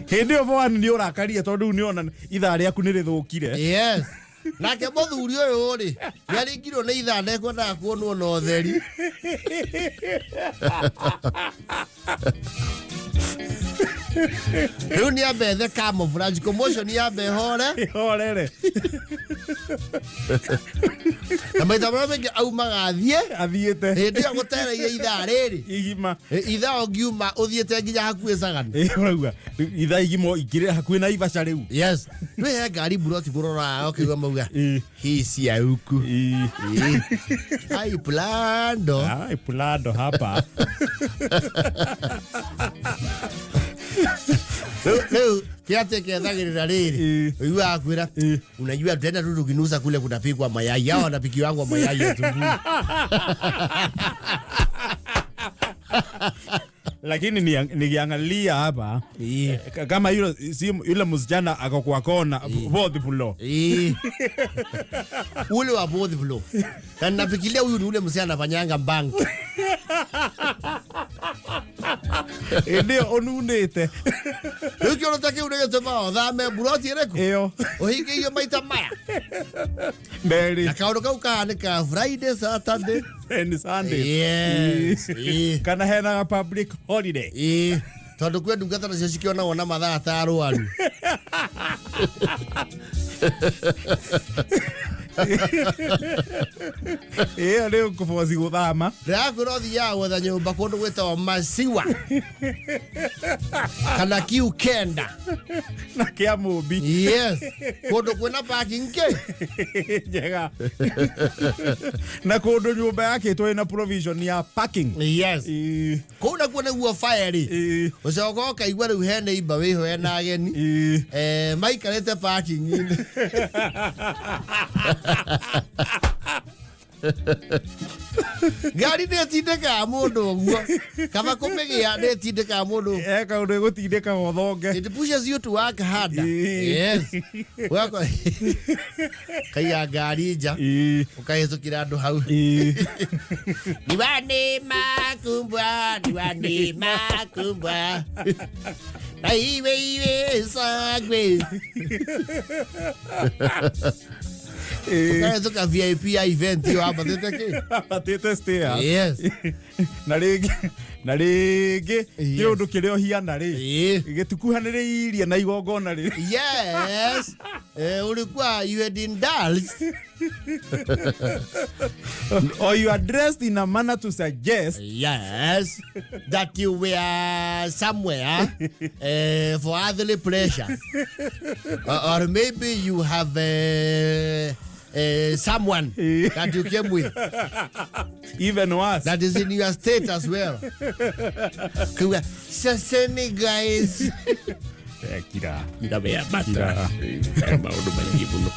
A: Hĩndĩ ĩyo bwana nĩ ũrakarie tondũ rĩu nĩona ithaa rĩaku nĩ rĩthũkire.
B: Yes. Nake mũthuri ũyũ rĩ, nĩaringirwo nĩ ithaa ndekwendaga kuonwo na ũtheri. Rĩu nĩ ambe ethe camouflage commotion yambe ĩhore.
A: Ĩhorere.
B: Na maita marĩa maingĩ aumaga athiĩ.
A: Athiĩte.
B: Hĩndĩ ĩyo gũtereire ithaa rĩrĩ.
A: Igima.
B: Ithaa ũngiuma ũthiĩte nginya hakuhĩ Sagana.
A: Ũrauga ithaa igima ingĩrĩ hakuhĩ na Ibaca rĩu.
B: Yes. Twĩhe ngari mburoti mũroraga ũkĩigua mauga. Hii si ya huku. Ai plando.
A: Ai plando hapa.
B: Rĩu kĩate kethagĩrĩra rĩrĩ. Ũiguaga kwĩra, unajua tutaenda tu tukinusa kule kunapikwa mayai. Hao wanapikiwangwa mayai asubuhi.
A: Lakini nikiangalia hapa kama yule si yule msichana ako kwa kona both floor.
B: Ule wa both floor. Na ninafikiria huyu ni ule msichana anafanyanga bank.
A: Ndio onunite.
B: Rĩu kĩũndũ ta kĩu nĩgĩtũmaga ũthame mburoti ĩrĩkũ?
A: Ĩyo.
B: Ũhingĩirio maita maya.
A: Merĩ.
B: Na kaũndũ kau kahanĩkaga Friday, Saturday
A: and Sunday.
B: Yes.
A: Kana hena public holiday.
B: Tondũ kwĩ ndungata nacio cikĩonagwo na mathaa ta arwaru.
A: Ĩyo nĩ ũkũboci gũthama.
B: Ndĩrakwĩra ũthiaga gwetha nyũmba kũndũ gwĩtagwo Masiwa kana Kiu Kenda
A: na kĩa Mũmbi.
B: Yes. Kũndũ kwĩna parking kĩ
A: njega na kũndũ nyũmba yakĩtwo ĩna provision ya parking.
B: Yes. Kũu nakuo nĩguo fire rĩ. Ũcoka ũkaigua rĩu he neighbor wĩho ena ageni. Maikarĩte parking-inĩ. Ngari nĩ ĩtindĩkaga mũndũ ũguo. Kaba kũmĩgĩa nĩ ĩtindĩkaga mũndũ.
A: Kaũndũ ĩgũtindĩkaga ũthonge.
B: It pushes you to work harder. Yes. Ũgakora kaiga ngari nja. Ũkahĩtũkĩra andũ hau. Niwane makumbwa, niwane makumbwa. Na iwe iwe sangwe. Ũkahĩtũka VIP ya event ĩyo wambatĩte kĩ?
A: Wambatĩte stairs.
B: Yes.
A: Na rĩngĩ, na rĩngĩ, kĩũndũ kĩrĩa ũhiana rĩ, gĩtikuhanĩrĩirie na igongona rĩ.
B: Yes. Ulikuwa you had indulged.
A: Or you are dressed in a manner to suggest.
B: Yes. That you were somewhere for earthly pleasure. Or maybe you have someone that you came with.
A: Even worse.
B: That is in your state as well. Saseni guys.
A: Kira.
B: Kira bea bata. Maũndũ maingĩ mũno.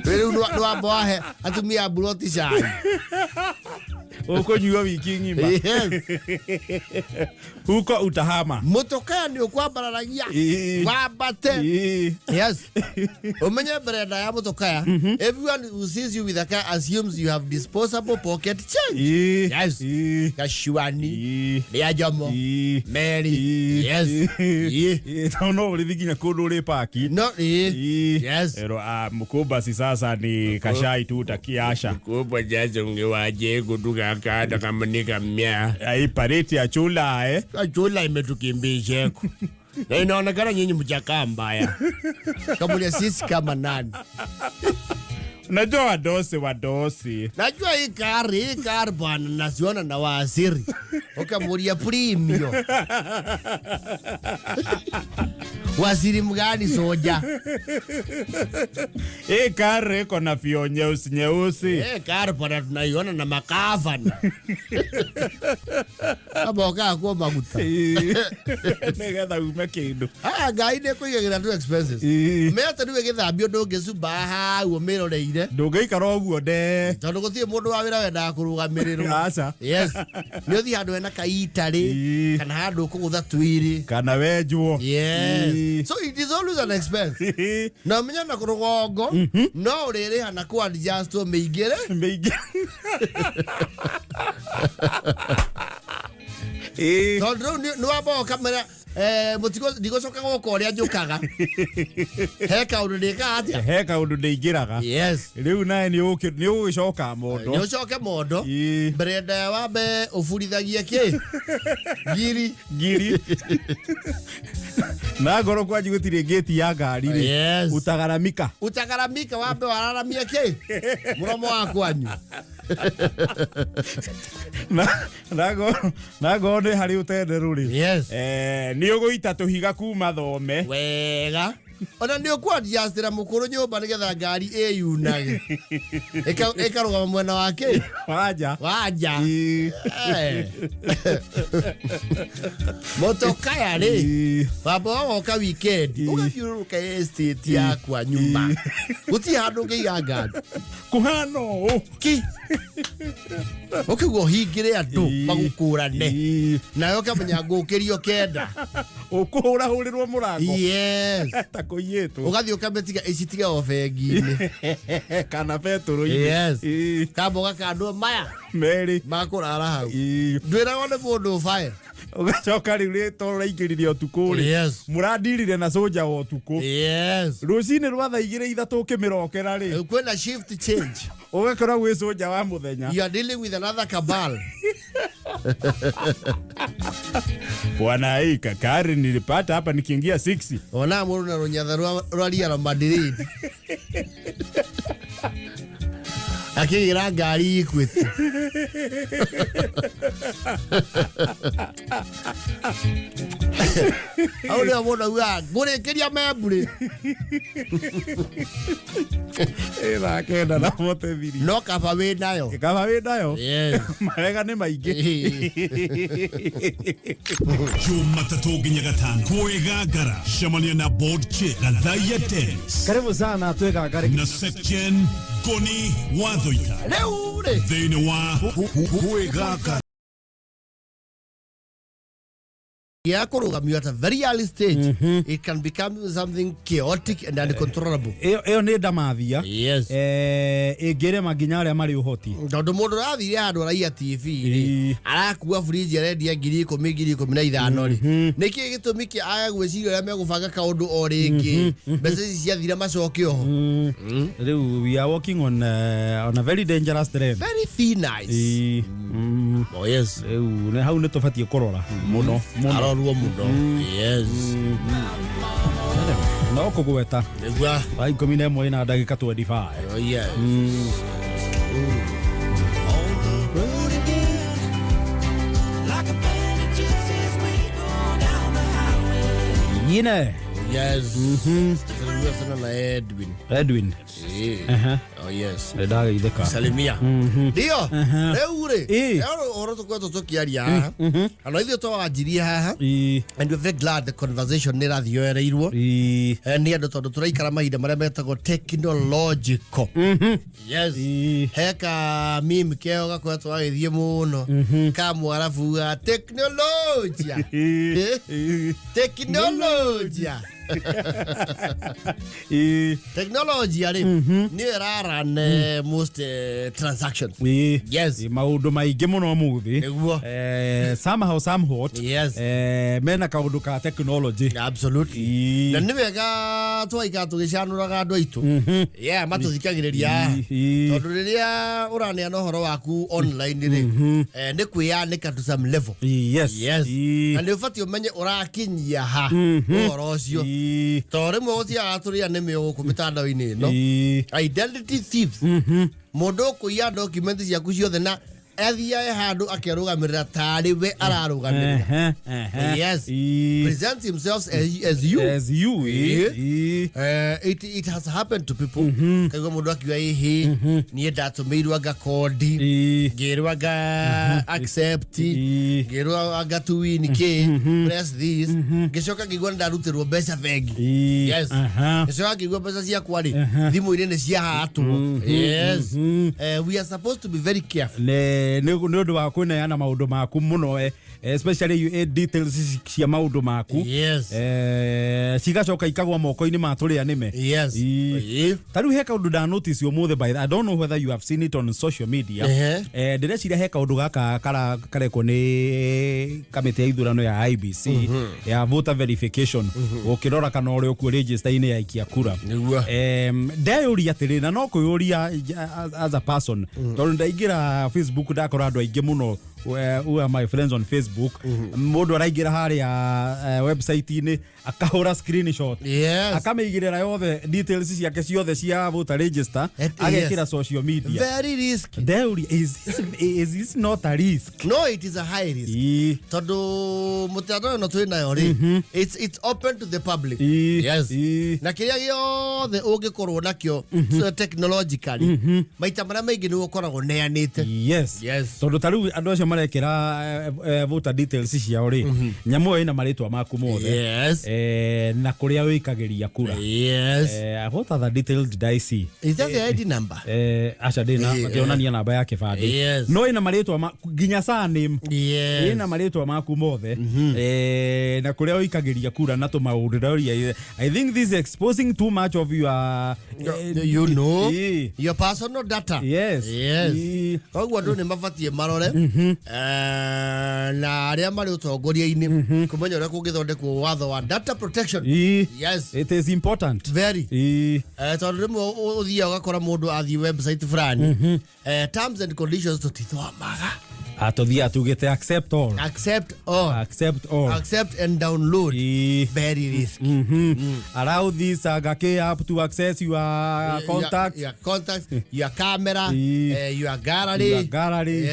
B: Rĩu nĩ wamba wahe atumia a mburoti cai.
A: Ũkũnyua wiki ng'ima.
B: Yes.
A: Huko utahama.
B: Mũtũkaya nĩ ũkwambararagia. Wambate. Yes. Ũmenye mbere nda ya mũtũkaya. Everyone who sees you with a car assumes you have disposable pocket change. Yes. Gacuani. Rĩa Jomo. Mary. Yes.
A: Tondũ no ũrĩthi nginya kũndũ ũrĩ paki.
B: No, Yes.
A: Ero, mkubasi sasa ni kashai tu utakiasha.
B: Mkubwa jazo ungewaje kutukakata kama ni kamia.
A: Ai pareti ya chula
B: Chula imetukimbisha. Na inaonekana nyinyi mjakaa mbaya. Kamulia sisi kama nani?
A: Unajua wadosi wadosi.
B: Najua hii kari bwana naziona na waziri ukamuria premio waziri mgani soja?
A: Hii kari iko na vioo nyeusi nyeusi.
B: Eh, kari bwana tunaiona na makavana aboka kuo maguta.
A: Nigetha ume kindu.
B: Aya ngai nĩ kũigagĩra tu expenses. Mĩate rĩu ĩgĩthambio ndũngĩcumba hau ũmĩroreire.
A: Ndũngĩikara ũguo nde.
B: Tondũ gũtirĩ mũndũ wa wĩra wendaga kũrũgamĩrĩrwo.
A: Aca.
B: Yes, nĩ ũthiĩ handũ hena kaitarĩ kana handũ ũkũgũtha twĩrĩ.
A: Kana wenjwo.
B: Yes, so it is always an expense na ũmenye na rũgongo no ũrĩrĩha na kũ adjust mĩingĩre.
A: Mĩingĩ.
B: Tondũ rĩu nĩ wamba ũkamera mũtigo ndigũcoka gũka ũrĩa njũkaga he kaũndũ ndĩkaga atĩa.
A: He kaũndũ ndĩingĩraga. Rĩu nawe nĩ ũgũgĩcoka mondo.
B: Nĩ ũcoke mondo. Mbere ndaya wambe ũburithagie kĩ ngiri.
A: Ngiri na ngoro kwanyu gũtirĩ ngĩti ya ngari rĩ. Utagaramika.
B: Utagaramika wambe wararamie kĩ mũromo wa kwanyu.
A: Na ngoro nĩ harĩ ũtenderũ rĩ. Nĩ ũgũita tũhiga kuma thome.
B: Wega ona nĩ ũkũadjustĩra mũkũrũ nyũmba nĩgetha ngari ĩyunage. Ĩkarũgama mwena wa kĩ
A: wanja.
B: Wanja. Motokaya rĩ wamba wagoka weekend ũgathiũrũrũka estate yakwa nyumba gũtirĩ handũ ũngĩiga ngari.
A: Kũhana ũũ.
B: Ki ũkĩguo ũhingĩre andũ magũkũrane nawe ũkamenya ngũkĩrio 9.
A: Ũkũhũrahũrĩrwo mũrango. Ta kũiyĩtwo.
B: Ũgathiĩ ũkamĩtiga ĩcitiga o bengi-inĩ
A: kana betũrũ-inĩ.
B: Yes. Kamba ũgakandwo maya
A: merĩ
B: makũrara hau ndwĩragwo nĩ mũndũ ũbae.
A: Ũgacoka rĩu rĩtwa ũraingĩrire ũtukũ rĩ. Mũrandirire na soja wa ũtukũ. Rũcinĩ rwa thaa 2 3 ũkĩmĩrokera rĩ.
B: Kwĩna shift change.
A: Ũgakora gwĩ soja wa mũthenya.
B: You are dealing with another cabal.
A: Bwana, hii kakari nilipata hapa nikiingia 6.
B: Ona mũndũ na rũnyatha rwa Real Madrid akĩgĩra ngari Equity. Hau nĩho mũndũ augaga ngũrĩkĩria memburĩ.
A: Thaa 9:43.
B: No kaba wĩ nayo.
A: Kaba wĩ nayo. Mawega nĩ maingĩ.
D: Jumatatũ nginya gatano kwĩgangara cemania na board chair Gathaia Dennis.
A: Karibu sana twĩgangare.
D: Na Sepchen Ngoni Wathoita.
B: Rĩu rĩ
D: thĩinĩ wa kwĩgangara.
B: Ya kũrũgamio at a very early stage, it can become something chaotic and uncontrollable.
A: Ĩyo nĩ ndamathia. Ĩngĩrema nginya arĩa marĩ ũhoti.
B: Tondũ mũndũ ũrathire handũ araiya TV rĩ arakua fridge arendia 10,000, 15,000 rĩ nĩkĩ gĩtũmi kĩa age gwĩciria ũrĩa megũbanga kaũndũ o rĩngĩ mbeca ici ciathira macoke oho?
A: Rĩu we are walking on a very dangerous trend.
B: Very thin ice. Oh yes.
A: Rĩu nĩ hau nĩ tũbatiĩ kũrora mũno mũno.
B: Arorwo mũno. Yes.
A: No kũgweta.
B: Nĩguo.
A: Thaa 11 na ndagĩka 25.
B: Oh yes.
A: Yine.
B: Yes. Salimia sana na Edwin.
A: Edwin.
B: Oh yes.
A: Ndagĩithĩka.
B: Salimia. Ndio. Rĩu rĩ, rĩu ũhoro tũkoretwo tũkĩaria haha. Na ithuĩ twawanjirie haha. And we're very glad the conversation nĩ ĩrathiĩ yoereirwo. Nĩ andũ tondũ tũraikara mahinda marĩa metagwo technological. Yes. He ka meme keo gakoretwo gagĩthiĩ mũno ka mwarabu ga teknolojia. Teknolojia. Teknolojia rĩ nĩyo ĩraran most transactions. Yes.
A: Maũndũ maingĩ mũno ũmũthĩ.
B: Nĩguo.
A: Somehow somewhat.
B: Yes.
A: Mena kaũndũ ka technology.
B: Absolutely. Na nĩ wega twaikara tũgĩcanũraga andũ aitũ. Yeah, matũthikagĩrĩria haha. Tondũ rĩrĩa ũraneana ũhoro waku online rĩ nĩ kwĩyanĩka to some level.
A: Yes.
B: Yes. Na nĩ ũbatiĩ ũmenye ũrakinyia ha ũhoro ũcio. Tondũ rĩmwe gũthiaga tũrĩa nĩmĩ gũkũ mĩtandao-inĩ ĩno. Identity thieves. Mũndũ ũkũiya document ciaku ciothe na athiae handũ akerũgamĩrĩra tarĩ we ararũgamĩrĩra. Yes. Presents himself as you.
A: As you.
B: It has happened to people. Kaigua mũndũ akiuga ĩhĩ niĩ ndatũmĩirwo anga kondi, ngĩrwo anga accept, ngĩrwo anga to win k press this, ngĩcoka ngĩigua nĩndarutĩrwo mbeca bengi. Yes. Ngĩcoka ngĩigua mbeca ciakwa rĩ thimũ-inĩ nĩ ciahatwo. Yes. We are supposed to be very careful.
A: Nĩ ũndũ wa kwĩneana maũndũ maku mũno, especially details cia maũndũ maku. Cigacoka ikagwa moko-inĩ ma tũrĩa nĩme. Ta rĩu he kaũndũ nda notice ũmũthĩ, by the, I don't know whether you have seen it on social media. Ndĩreciria he kaũndũ gaka karekwo nĩ kamĩtĩ ya ithurano ya IEBC ya voter verification, gũkĩrora kana ũrĩa ũkuo register-inĩ ya aikia kura. Ndeyũria atĩrĩ, na no kwĩyũria as a person, tondũ ndaingĩra Facebook ndakora andũ aingĩ mũno who are my friends on Facebook, mũndũ araingĩra harĩa website-inĩ akahũra screenshot, akamĩigĩrĩra yothe details ciake ciothe cia voter register, agekĩra social media.
B: Very risky.
A: Ndeyũria, is this not a risk?
B: No, it is a high risk. Tondũ mũtandao ĩno twĩ nayo rĩ, it's open to the public. Na kĩrĩa gĩothe ũngĩkorwo nakĩo, so technologically, maita marĩa maingĩ nĩ ũkoragwo neanĩte.
A: Tondũ ta rĩu andũ acio marekĩra voter details ciao rĩ, nyamũ ĩyo ĩna marĩtwa maku mothe na kũrĩa wĩikagĩria kura. What other details did I see?
B: Is that the ID number?
A: Aca, ndĩna makĩonania namba ya kĩbandĩ. No ĩna marĩtwa nginya surname. Ĩna marĩtwa maku mothe na kũrĩa ũikagĩria kura na tũmaũndũ. Ndauria, I think this is exposing too much of your
B: Your personal data. Koguo andũ nĩ mabatiĩ marore na arĩa marĩ ũtongoria-inĩ kũmenya ũrĩa kũngĩthondekwo watho wa data protection.
A: It is important.
B: Very. Tondũ rĩmwe ũthiaga ũgakora mũndũ athiĩ website fulani, terms and conditions tũtithomaga.
A: Atũthiaga tugĩte accept all.
B: Accept all.
A: Accept all.
B: Accept and download. Very risky.
A: Allow this Agake app to access your contacts.
B: Your contacts, your camera, your gallery.
A: Your gallery.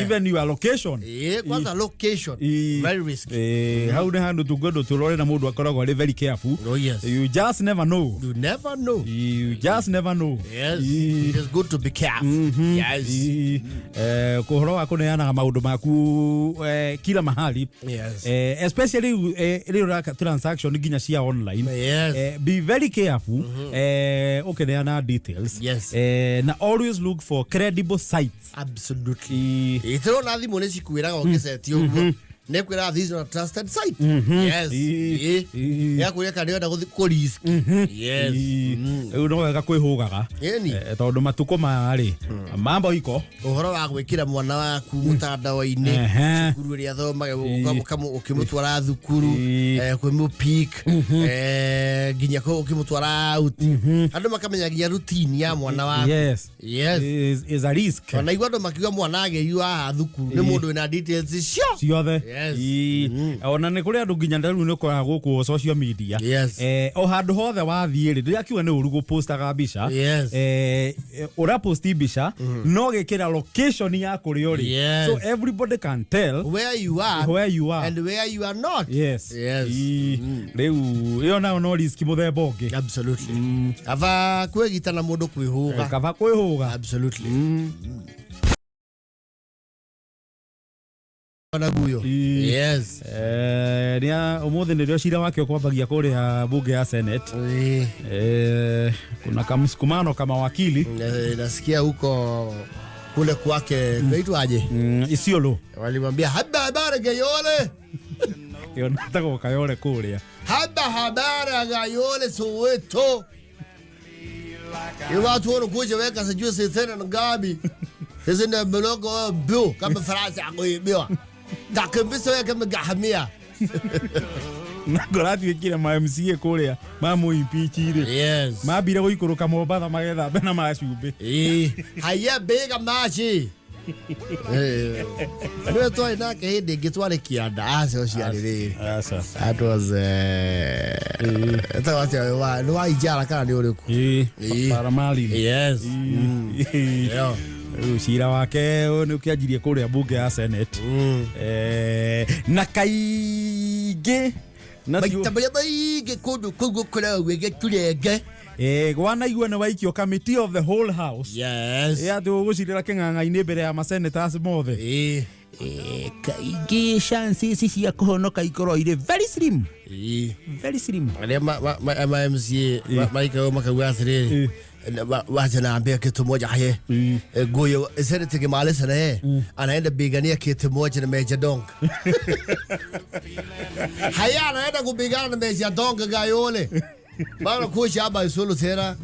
A: Even your location.
B: Kwanza location. Very risky.
A: Hau nĩ handũ tũngwendwo tũrore na mũndũ akoragwo arĩ very careful.
B: Oh yes.
A: You just never know.
B: You never know.
A: You just never know.
B: Yes. It is good to be careful.
A: Ũhoro wa kũneanaga maũndũ maku kila mahali, especially rĩrĩa ũraka transaction nginya cia online, be very careful ũkĩneana details. Na always look for credible sites.
B: Absolutely. Ĩtĩrona thimũ nĩ cikwĩraga ũngĩceti ũguo nĩ kwĩraga this is not a trusted site. Ĩgakwĩra kana nĩwenda gũthiĩ kũ risk.
A: Rĩu no wega kwĩhũgaga. Tondũ matukũ maya rĩ, mambo iko
B: Ũhoro wa gwĩkĩra mwana waku mũtandao-inĩ, cukuru ĩrĩa athomaga, ũkĩmũtwara thukuru, kwĩmũ-pick, nginya ũkĩmũtwara out, andũ makamenya nginya routine ya mwana waku.
A: Is a risk.
B: Ona igua andũ makiuga mwana agĩrio haha thukuru nĩ mũndũ wĩna details cio
A: ciothe.
B: Yes.
A: Ona nĩ kũrĩ andũ nginya rĩu nĩ ũkoraga gũkũ social media, o handũ hothe wathiĩ rĩ, ndĩrakiuga nĩ ũru gũpostaga mbica. Ũraposti mbica no gĩkĩra location ya kũrĩa ũrĩ, so everybody can tell
B: where you are,
A: where you are
B: and where you are not.
A: Rĩu ĩyo nayo no risk mũthemba ũngĩ.
B: Absolutely. Aba kwĩgita na mũndũ kwĩhũga.
A: Kaba kwĩhũga.
B: Absolutely. Na guyo.
A: Nĩa ũmũthĩ nĩrĩo cira wake ũkwambagia kũrĩa bunge ya Senate. Kuna kamsukumano kama wakili.
B: Nasikia huko kule kwake kunaitwaje?
A: Isiolo.
B: Walimwambia haba habari Gayole.
A: Ĩyo natagwo Kayole kũrĩa.
B: Haba habari Gayole Soweto. Ni watu wanakuja weka sijui sitini na ngapi. Sisi ndio mloko bu kama Faransa kuibiwa. Takimbisa wewe kama gahamia.
A: Na ngoratuĩkire ma MCA kũrĩa mamũ-impeach rĩ, mambire gũikũrũka Mombatha magethambe na macumbĩ.
B: Haya bega maji. Eh, nĩwe twarĩ nake hĩndĩ ĩngĩ twarĩ kĩanda acio ciarĩ rĩrĩ.
A: Aca.
B: That was etagwo atĩa nĩ wa ijara kana nĩ ũrĩkũ?
A: Ĩĩ.
B: Ĩĩ.
A: Paramalin.
B: Yes.
A: Ĩĩ.
B: Yeah.
A: Rĩu cira wake nĩ ũkĩanjirie kũrĩa bunge ya Senate. Na kaingĩ na
B: Maita marĩa maingĩ kũndũ kũu gũkoragwo gwĩ gĩturenge.
A: Gwanaigua nĩ waikio committee of the whole house.
B: Yes.
A: Atĩ ũgũcirĩra kĩng'ang'a-inĩ mbere ya masenators mothe.
B: Ĩĩ.
C: Kaingĩ chances cia kũhonoka ikorwo irĩ very slim.
B: Ĩĩ.
C: Very slim.
B: Arĩa ma MCA maikagwo makauga atĩrĩrĩ, wacha naambia kitu moja haye guyo senate kimaliza na yeye anaenda bigania kiti moja na Meja Dong. Haya, anaenda kupigana na Meja Dong gayole bana kusha aba isulu tena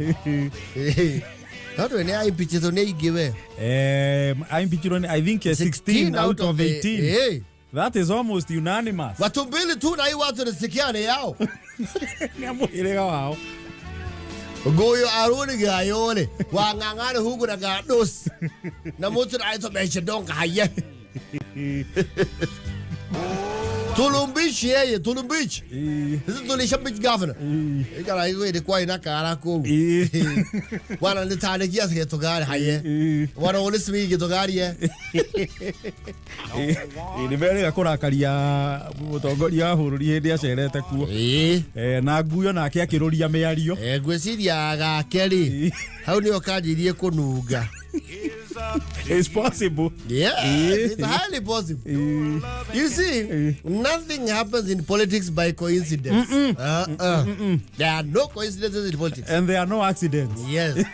B: Tondũ nĩ aimpichĩtwo nĩ aingĩ we.
A: Aimpichirwo nĩ, I think, 16 out of 18. That is almost unanimous.
B: Watu mbili tu na hii watu nisikia ni yao.
A: Nĩ a mũhĩrĩga wao.
B: Goyo Aruni gayole wang'ang'ane huku na gados na mtu anaitwa Meja Dong haya. Tulumbichi yeye tulumbichi. Sisi tulishambichi governor. Ikara hiyo ilikuwa inakara kuu. Bwana nitanikia gĩtũgari haye. Bwana ulismi gĩtũgari ye.
A: Nĩ merĩga kũrakaria mũtongoria wa bũrũri hĩndĩ acerete kuo. Na nguyo nake akĩrũria mĩario.
B: Ngwĩciria gake rĩ hau nĩho kanjirie kũnunga.
A: It's possible.
B: Yeah, it's highly possible. You see, nothing happens in politics by coincidence. Uh-uh. There are no coincidences in politics.
A: And there are no accidents.
B: Yes.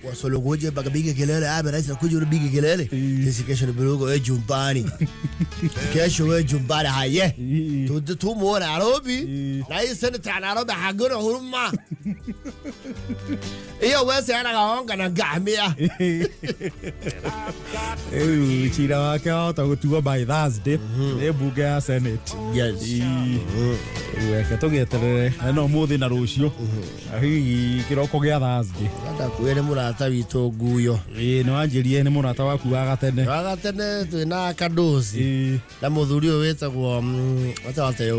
B: Wasologoje bakapiga kelele, rais anakuja unapiga kelele. Sisi kesho ni birugo we jumbani. Kesho we jumbani haye. Tumuone Nairobi. Na hii senator Nairobi hakuna huruma. Hiyo wese anakaonga na ngamia.
A: Rĩu cira wake wahota gũtuo by Thursday nĩ mbunge ya Senate.
B: Yes.
A: Rĩu reke tũgĩeterere na no mũthĩ na rũciũ, hihi kĩroko gĩa Thursday.
B: Ndakuĩ nĩ mũrata witũ Nguyo.
A: Ĩĩ, nĩ wanjĩrie nĩ mũrata waku wa gatene.
B: Wa gatene twĩna Kadosi na mũthuri ũyũ wĩtagwo wĩtagwo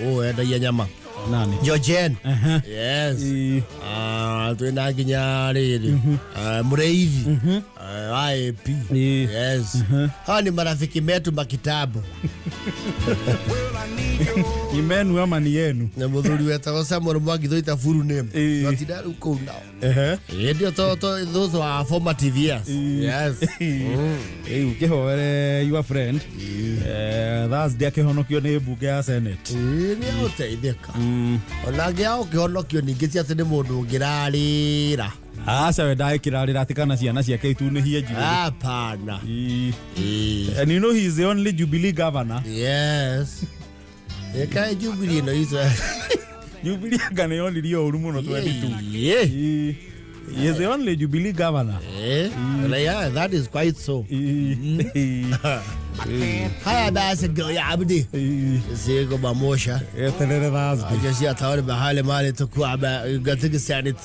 B: ũwendagia nyama.
A: Nani?
B: Georgian. Yes. Twĩna nginya rĩrĩ Mũrĩithi wa AP. Yes. Hawa ni marafiki metu makitabu.
A: Ni menu ama ni yenu?
B: Na mũthuri wetagwo Samuel Mwangi thũita full name. Twatinda rĩu kũu nao. Hĩndĩ ĩyo those were formative years. Yes.
A: Rĩu kĩhoere your friend. Thursday akĩhonokio nĩ mbunge ya Senate.
B: Ĩĩ, nĩ agũteithĩka. Ona angĩ agũkĩhonokio ningĩ ti atĩ nĩ mũndũ ũngĩrarĩra.
A: Aca, we ndagĩkĩrarĩra atĩ kana ciana ciake itunĩhie njuĩrĩ.
B: Hapana.
A: And you know he is the only Jubilee governor.
B: Yes. Ĩkaĩ Jubilee ĩno itũ.
A: Jubilee anga nĩ yonirio ũru mũno 22.
B: Yeah.
A: He is the only Jubilee governor.
B: Yeah, that is quite so. Haya basi ya Abdi. Siko mamosha.
A: Eterere Thursday.
B: Acha si ataone mahali mahali tukua katika Senate.